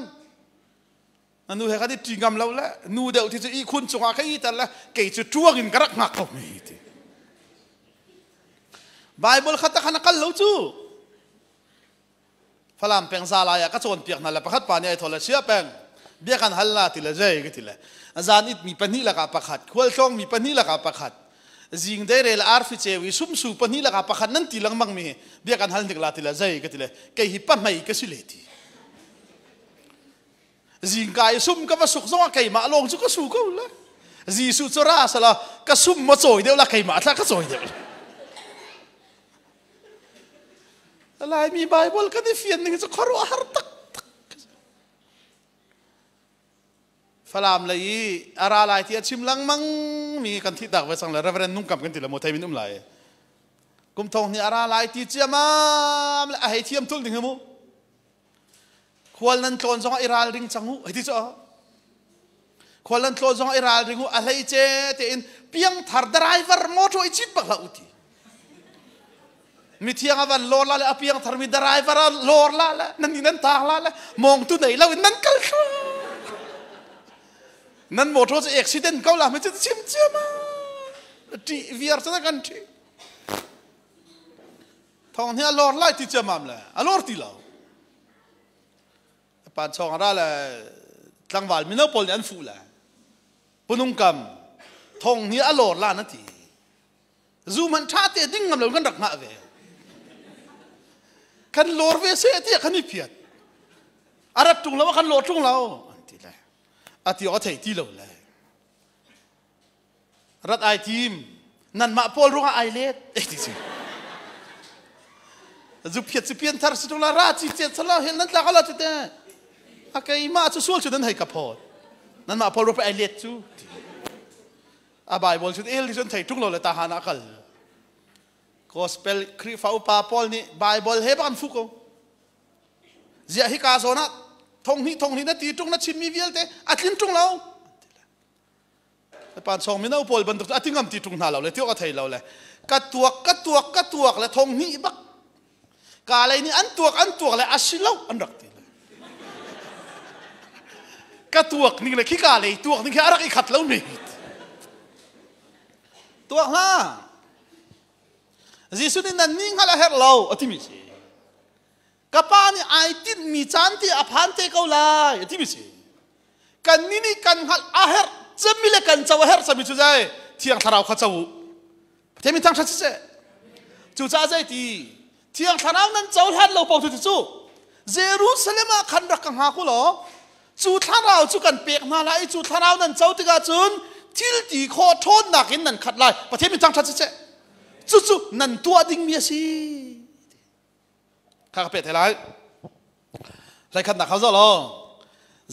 Speaker 1: na nu he khan i ṭi ngam lo le nu deuh ti cu ihkhun cungah ka i tel le kei cu ṭuang in ka rak hngak ko mi ti Bible kha ta khan a kal lo cu Falam peng za lai ah ka cawnpiak hna le pakhat pa nih ai thaw le sia peng bia kan hal la ti le zei ka ti le zan it mi pahnih lakah pakhat khualtlawng mi pahnih lakah pakhat zing deirel arfi ceu i sumsu pahnih lakah pakhat nan ti lengmang mi bia kan hal hnik la ti le zei ka ti le kei hi pahmei ka si le ti zingka i sum ka va suk zongah keimah lawng cu ka su ko le Jesuh cu ra sala ka sum ma cawi deuh la keimah thla ka cawi deuh Laimi Bible kan i fian ning cu khuaruahhar taktak. Falam lei i a ra lai ti a chim lengmang mi kan thih tak ve cang le Reverend Nungkam kan ti le maw thei min um lai. Kum thong hnih a ra lai ti ciamam le a hei thiam tul ding hi mu. Khual nan tlawn zongah i ralring cang u hei ti cu. Khual nan tlawn zongah i ralring u a hlei ce tein piangthar driver motor i cit bak hlah u ti. Mithiang a van lor la le a piangthar mi driver a lor la le nan ni nan tang la le mong tu nei lo in nan kal thlu. Nan motor cu accident ko la me cu chim chiam a ṭih viar cu kan ṭih. Thawng hi a lor lai ti ciamam le a lor ti lo. Pan chawng a ra le tlangval mino pawl nih an fuh le punung kam thong hi a lor la na ti. Zu man ṭha te ding ngam lo kan rak ngah ve. Kan lor ve se tiah kan i phiat. A rat ṭung lo kan lor ṭung lo an ti le. A ti a thei ti lo le. Rat ai tim nanmah pawl ruangah ai let eh ti si zu phiat si pian thar si la ra chi chet sala hen nan tlak ala chu te a keimah cu sual chu nan hei ka phawt nanmah pawl ruang ai let cu a bible chu el ti chun thei tung lo le ta han a kal gospel Khrihfa upa pawl nih bible he bak an fu ko ziah hi ka zawn ah thong hnih thong hnih na ti tung na chimmi vialte a tlin tung lo pan chong mino pawl bantuk a ti ngam ti tung hna lo le tiok a thei lo le ka tuak ka tuak ka tuak le thong hnih bak ka lei nih an tuak an tuak le a si lo an rak ti le ka tuak ning le khi ka lei tuak ning khi a rak i khat lo mi tuak hna Jesuh nih nan ni hngalh a herh lo a timi si ka pa nih ai tinhmi caan te a phan te ko lai a timi si kan ni nih kan hngalh a herh cemmi le kan co a herh cemmi cu zei thiang thlarau kha co u Pathian min thangṭhat siseh cucaah zei ti thiang thlarau nan co hlan lo paoh cu cu Jerusalem ah khan rak ka hngak u law cu thlarau cu kan pek hna lai i cu thlarau nan co tikah cun thil ti khawh ṭhawnnak in nan khat lai Pathian min thangṭhat siseh cucu nan tuah dingmi a si Kha ka peh te lai. Hlei-khatnak kha zoh law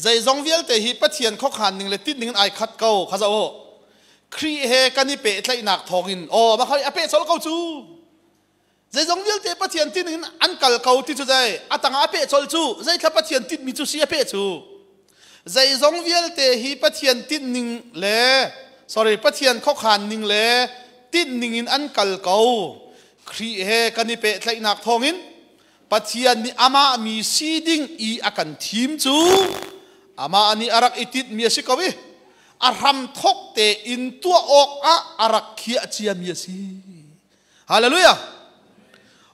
Speaker 1: zeizong vialte hi Pathian khuakhan ning le tinh ning in ai khat ko kha zoh u. Khrih he kan i pehtlaihnak thawngin aw mah kha a peh colh ko cu. Zeizong vialte Pathian tinh in an kal ko ti cu zei a tangah a peh colh cu zeithla Pathian tinhmi cu si a peh cu. Zeizong vialte hi Pathian tinh ning le sorry Pathian khuakhan ning le tinh ning in an kal ko. Khrih he kan i pehtlaihnak thawngin Pathian nih amah mi si ding i a kan thim cu amah nih a rak i tinhmi a si ko i a hramthok tein tuah awkah a rak khiah ciami a si. Hallelujah!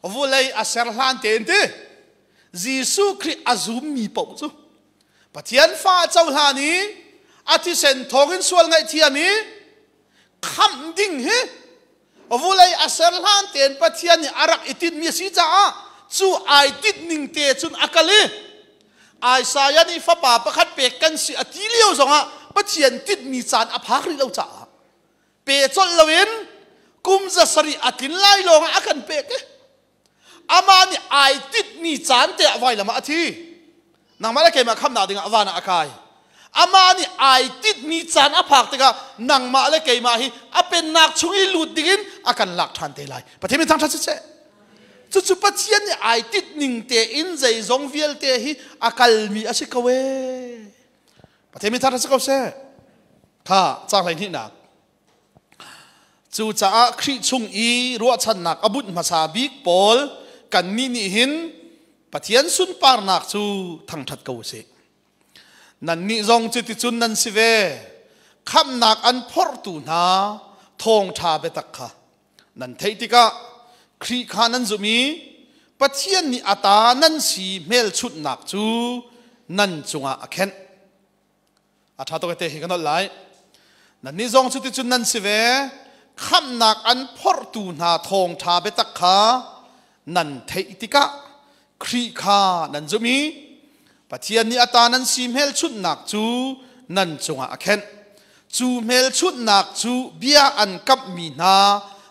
Speaker 1: Vulei a ser hlan tein ti. Jesuh Khrih a zummi paoh cu Pathian fa a cohlan i a thisen thawngin sual ngaihthiam i khamh ding hi vulei a ser hlan tein Pathian nih a rak i tinhmi a si caah cu ai tinh ning te cun a kal i Isaiah nih fapa pakhat pek kan si a ti lio zongah Pathian tinhmi caan a phak rih lo caah pe colh loin kum 700 a tlin lai lawng ah a kan pek i amah nih ai tinhmi caan te ah vailam ah a thi. Nangmah le keimah khamnak dingah van ah a kai. Amah nih ai tinhmi caan a phak tikah nangmah le keimah hi a pennak chung i lut dingin a kan lak ṭhan te lai. Pathian min thangṭhat siseh. Cucu Pathian nih ai tinh ning tein zeizong vialte hi a kalmi a si ko ee. Pathian min thangṭhat si ko seh. Kha caang 12nak. Cucaah Khrih chung i ruahchannak a bunh hmasa bik pawl kannih nih hin Pathian sunparnak cu thangṭhat ko u sih. Nannih zong cuticun nan si ve. Khamhnak an phorhtu hna thawngṭha biatak kha nan theih tikah Khrih kha nan zumh i Pathian nih a ta nan si hmelchunhnak cu nan cungah a khenh. A ṭha tuk te hi ka nolh lai. Nannih zong cuticun nan si ve. Khamhnak an phorhtu hna thawngṭha biatak kha nan theih tikah Khrih kha nan zumh i Pathian nih a ta nan si hmelchunhnak cu nan cungah a khenh. Cu hmelchunhnak cu bia an kamhmi hna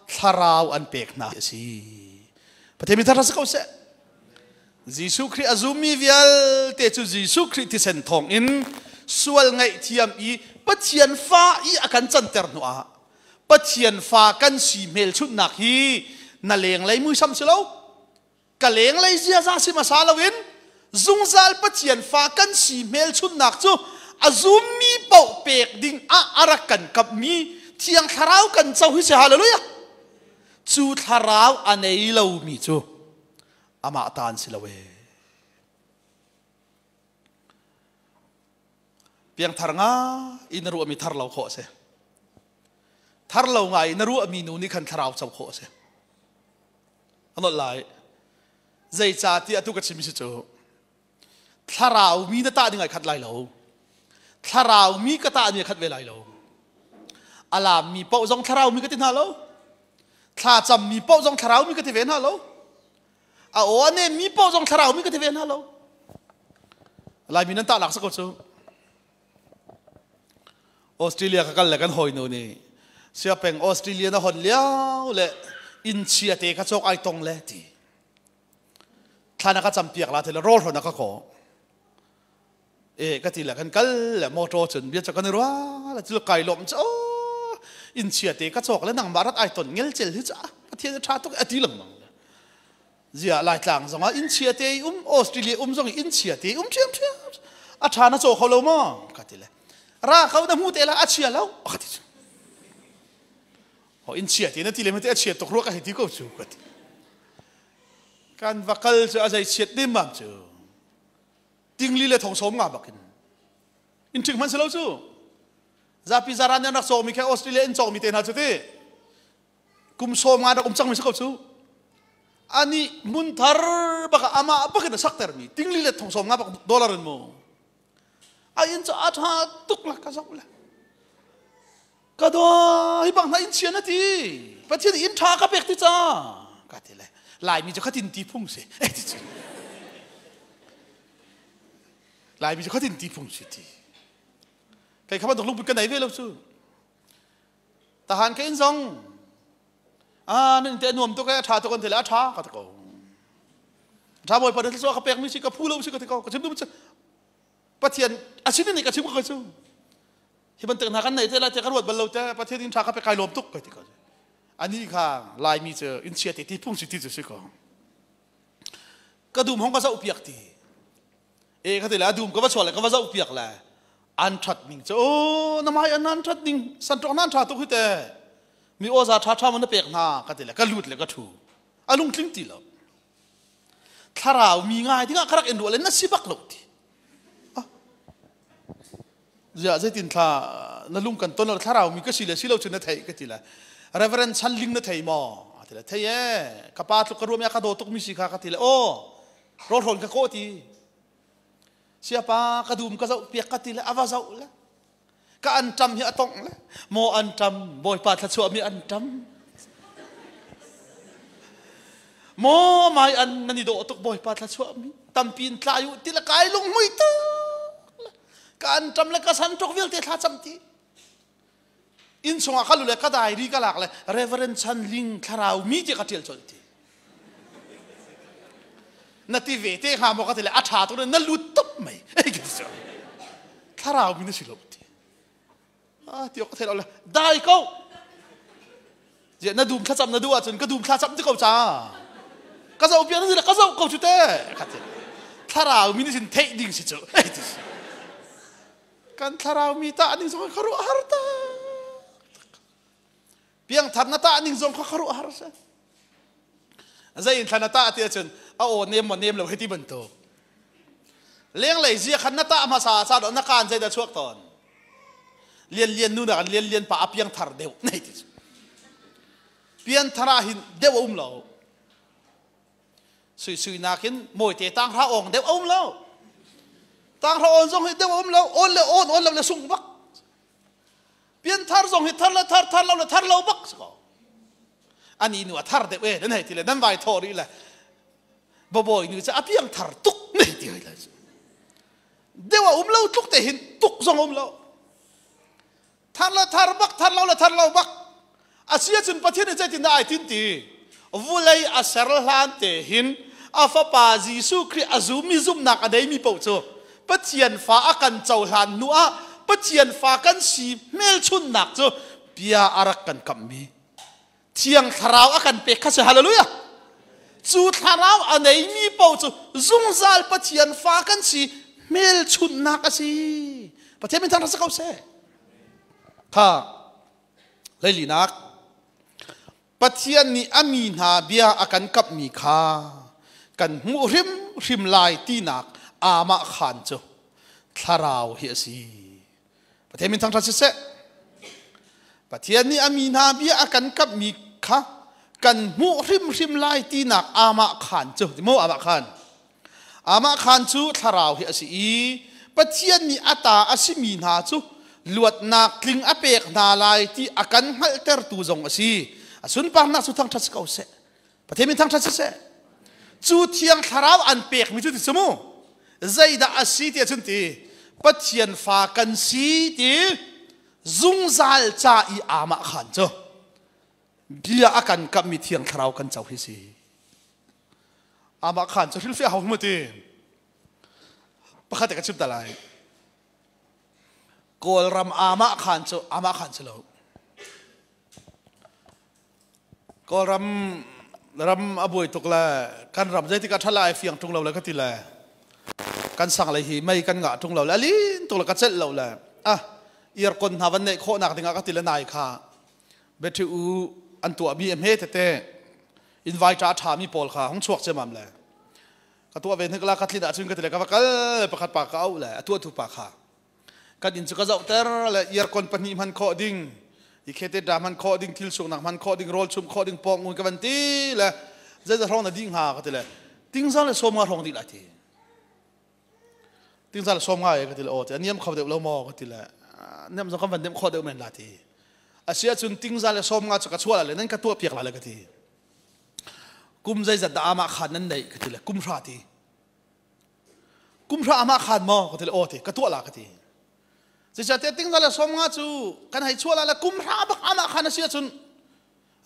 Speaker 1: thlarau an pek hna a si. Pathian min thar si ko seh. Jesuh Khrih a zummi vialte cu Jesuh Khrih thisen thawngin sual ngaihthiam i Pathian fa i a kan canter hnuah Pathian fa kan si hmelchunhnak hi na lenglei muisam si lo, ka lenglei ziaza si hmasa loin zungzal Pathian fa kan si hmelchunhnak cu a zummi paoh pek ding ah a rak kan kamhmi Thiang Thlarau kan co hi si. Hallelujah! Cu thlarau a nei lomi cu amah ta an si lo ee. Piangthar nga i na ruahmi thar lo khawh a si. Thar lo ngai i na ruahmi nu nih khan thlarau co khawh a si. A nolh lai. Zeicah tiah atu ka chim si cu thlarau mi na tah ding ai khat lai lo. Thlarau mi ka tah ni a khat ve lai lo. A lam mi paoh zong thlarau mi ka ti hna lo. Thla cam mi paoh zong thlarau mi ka ti ve hna lo. A aw a nem mi paoh zong thlarau mi ka ti ve hna lo. Laimi nan tah lak sa ko cu. Australia ka kal le kan hawinu nih siapeng Australia na hon liao le inn chia te ka cawk ai tong le ti. Thla na ka cam piak la te le rawl hron a ka kaw. E ka ti le kan kal le motor cun bia cu kan i rua le cu kai lawm cu inn chia te ka cawk le nangmah rat ai ton ngel cel hi cu Pathian tha tuk a ti lengmang. Zia Laitlang zongah inn chia te um Australia um zong inn chia te um ṭhiam ṭhiam a ṭha na caw kho lo maw ka ti le ra kho na hmu te la a chia lo ka ti cu ho inn chia te na ti le ma te a chia tuk rua ka hei ti ko cu ka ti. Kan va kal cu a zei chiat dim mam cu tingli le thong som nga bakin in ṭhing hman si lo cu. Zapi zaran an rak cawkmi khe Australia in cawkmi te hna cu ti kum 50 rak um cangmi si ko cu. Ani mun thar baka ama bakin a saktermi tingli le thong 50 bak dollar in mu a in cu a ṭha tuk la ka zoh le ka do hi bang hna in chian a ti. Pathian inn ṭha ka pek ti ca ka ti le Laimi cu khatin ti phung si eh ti cu Laimi cu khatin ti phung si ti kei kha bantuk lungput ka nei ve lo cu. Tahan ka in zong a nan te nuam tuk e, a ṭha tuk an ti le a ṭha ka ti ko. Ṭha Bawipa na thluachuah ka pek mi si ka phu lo si ka ti ko. Ka chim duh Pathian a sin nih ka chim ko cu. Hi bantuk hna kan nei te lai te ka ruat bal lo te. Pathian in ṭha ka pek kai lawm tuk ka ti ko. Ani kha Laimi cu in chia te ti phung si ti cu si ko. Ka dum hong ka zoh piak ti e ka ti le a dum ka va chuah le ka va zoh piak le an ṭhat ning cu o na mai an an ṭhat ning sanṭok nan ṭha tuk hi te mi awza ṭha ṭha man na pek hna ka ti le ka lut le ka ṭhu a lungtling ti lo. Thlarau mi ngai dingah ka rak in ruah le na si bak lo ti. Zia zeitin thla na lung kan ton lo thlarau mi ka si le si lo cu na theih ka ti le Reverend Chan Ling na thei maw a ti le thei e ka pa tluk ka ruam ya ka daw tuk mi si kha ka ti le aw. Rawlhrawn ka kawh ti. Siapa ka dum ka zoh piak ka ti le ava zoh le ka anṭam hi a tongh le maw anṭam Bawipa thluachuah mi anṭam maw mai an nan i dawh tuk Bawipa thluachuah mi tampi in tlai u ti le kai lunghmui tuk le ka anṭam le ka san tuk vialte thla cam ti inn chungah ka lu le ka diary ka lak le Reverend Chan Ling thlarau mi ti ka ṭial colh ti na ti ve te hnga maw ka ti le a ṭha tuk na lut tuk mei ei ka ti cu thlarau mi na si lo ti a ti ka thei lo le dai ko je na dum thlacam na duh ahcun ka dum thlacam ti ko ca ka zoh piak na ka zoh ko cu te ka ti thlarau mi nih sin theih ding si cu ei ti kan thlarau mi tah ning zong kha ruah har ta piangthar na tah ning zong kha kharuah har se zei in thla na tah ti ahcun a aw nem maw nem lo hei ti bantuk lenglei zia khan na tah hmasa sa do na kaan zei dah chuak tawn lian lian nu na kan lian lian pa a piangthar deuh nei ti pianthar ah hin deuh a um lo sui sui nakin mawite tang hra ong deuh a um lo tang hra on zong hi deuh a um lo on le on on lo le sung bak pianthar zong hi thar le thar thar lo le thar lo bak si ko ani nu a thar deuh e nan hei ti le nan vai thaw rih le babawi nu cu a piang thar tuk nei ti hei le deuh a um lo tluk te hin tuk zong um lo thar le thar bak thar lo le thar lo bak a si ahcun Pathian nih zeitin dah ai tin ti vulei a ser hlan te hin a fapa Jesuh Khrih a zummi zumhnak a neimi paoh cu Pathian fa a kan cohlan hnu ah Pathian fa kan si hmelchunnak cu bia a rak kan kamhmi Thiang Thlarau a kan pek kha si hallelujah cu thlarau a neimi paoh cu zungzal Pathian fa kan si hmelchunhnak a si Pathian min thang rak si ko seh kha Hleilinak Pathian nih a mi hna bia a kan kamhmi kha kan hmuh hrimhrim lai tinak aamah khaan cu thlarau hi a si. Pathian min thangṭhat siseh. Pathian nih a mi hna bia a kan kamhmi kha kan hmuh hrimhrim lai tinak aamah khaan cu ti maw aamah khaan aamah khaan cu thlarau hi a si i Pathian nih a ta a simi hna cu luatnak tling a pek hna lai ti a kan hngalhtertu zong a si. A sunparnak cu thangṭhat si ko seh. Pathian min thangṭhat si seh. Cu thiang thlarau an pekmi cu ti cu mu zeidah a si ti ahcun ti Pathian fa kan si ti zungzal ca i aamah khaan cu bia a kan kamhmi thiang thlarau kan co hi si. Amah khan cu hrilhfiah hau mu ti. Pakhat ka chim ta lai. Kawlram amah khan cu amah khan si lo. Kawlram ram a buai tuk le kan ram zeitik ah ṭhala ai fiang ṭung lo le ka ti le kan sang lei hi mei kan ngah ṭung lo le alin tuk le ka celh lo le ah earcon hna van neih khawh nak dingah ka ti le nai kha battery u an tuah mi a hme tete invite a ṭhami pawl kha hung chuak ciammam le ka tuah ve hnik la ka tlin ahcun ka ti le ka va kal pakhat pa ka auh le a tuahtu pa kha kan inn cu ka zohter le earcon pahnih hman khawh ding i khete da hman khawh ding thil suknak hman khawh ding rawl chum khawh ding pawng ngun ka van ti le zeizat hrawng na dih hnga ka ti le tingzang le sawm nga hrawng dih lai ti tingzang le sawm nga e ka ti le aw ti a niam kho deuh lo maw ka ti le niam zong kan van niam khawh deuh men la ti a si ahcun tingza le sawm nga cu ka chuah la le nan ka tuah piak la le ka ti kum zeizat dah amah khan nan neih ka ti le kum hra ti kum hra amah khan maw ka ti le aw ti ka tuah la ka ti zeicahtiah tingza le sawm nga cu kan hei chuah la le kum hra bak amah khan a si ahcun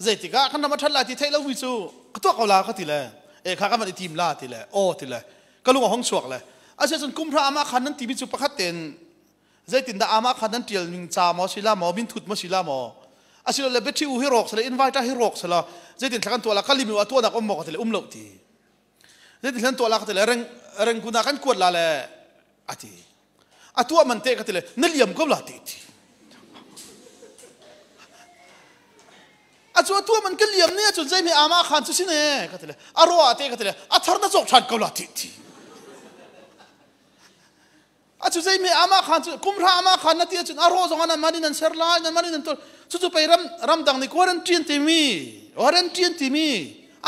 Speaker 1: zeitik ah kan ram a ṭhat lai ti theih lomi cu ka tuah ko la ka ti le e kha kan van i tim la ti le aw ti le ka lung a hong chuak le asiahcun kum hra amah khan nan timi cu pakhat tein zeitindah amah khan nan ṭial ning ca maw si la maw minthut maw si la maw asilole battery u hi rawk sala inverter hi rawk sala zeitin thla kan tuah la kalimi a tuahnak um maw ka ti le um lo ti zeitin thla tuah la ka ti le reng rengkuna kan kuat la le ati a tuah man te ka ti le na liam ko la ti ti a cu a tuah man ka liam ne cun zei mi ama khan cu sine ka ti le a roa te ka ti le a thar na cawk than ko la ti ti a cu zei mi ama khan cu kumhra ama khan na ti cun a ro zong nan mani nan ser lai nan mani nan tul cu cu pei ram ram dang nih quarantine timi quarantine timi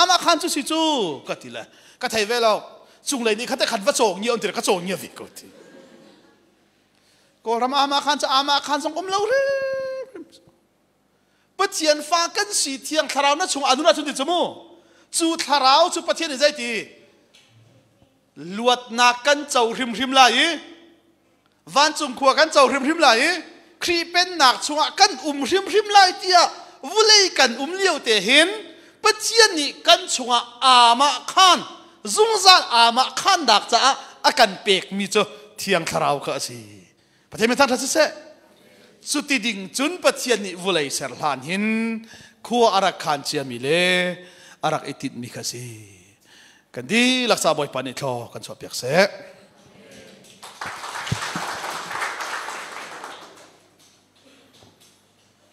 Speaker 1: ama khan cu si cu ka ti le ka thei ve lo. Cunglei nih khate khat va cawng ngia on ti ka cawng ngia ve ko ti. Kawlram ama khan cu ama khan zong um lo hrim. Pathian fa kan si thiang thlarau na chung anun ahcun ti cu mu. Cu thlarau cu Pathian nih zeiti luatnak kan co hrimhrim lai i vancung khua kan co hrimhrim lai i Khrih pennak chungah kan um hrimhrim lai tiah vulei kan um lio te hin Pathian nih kan chungah amah khan zungzal amah khannak caah a kan pekmi cu Thiang Thlarau kha a si. Pathian min thangṭhat siseh. Cuti ding cun Pathian nih vulei ser hlan hin khua a rak khan ciami le a rak i tinhmi kha a si. Kan dihlak ca Bawipa nih thlaw kan chuahpiak seh.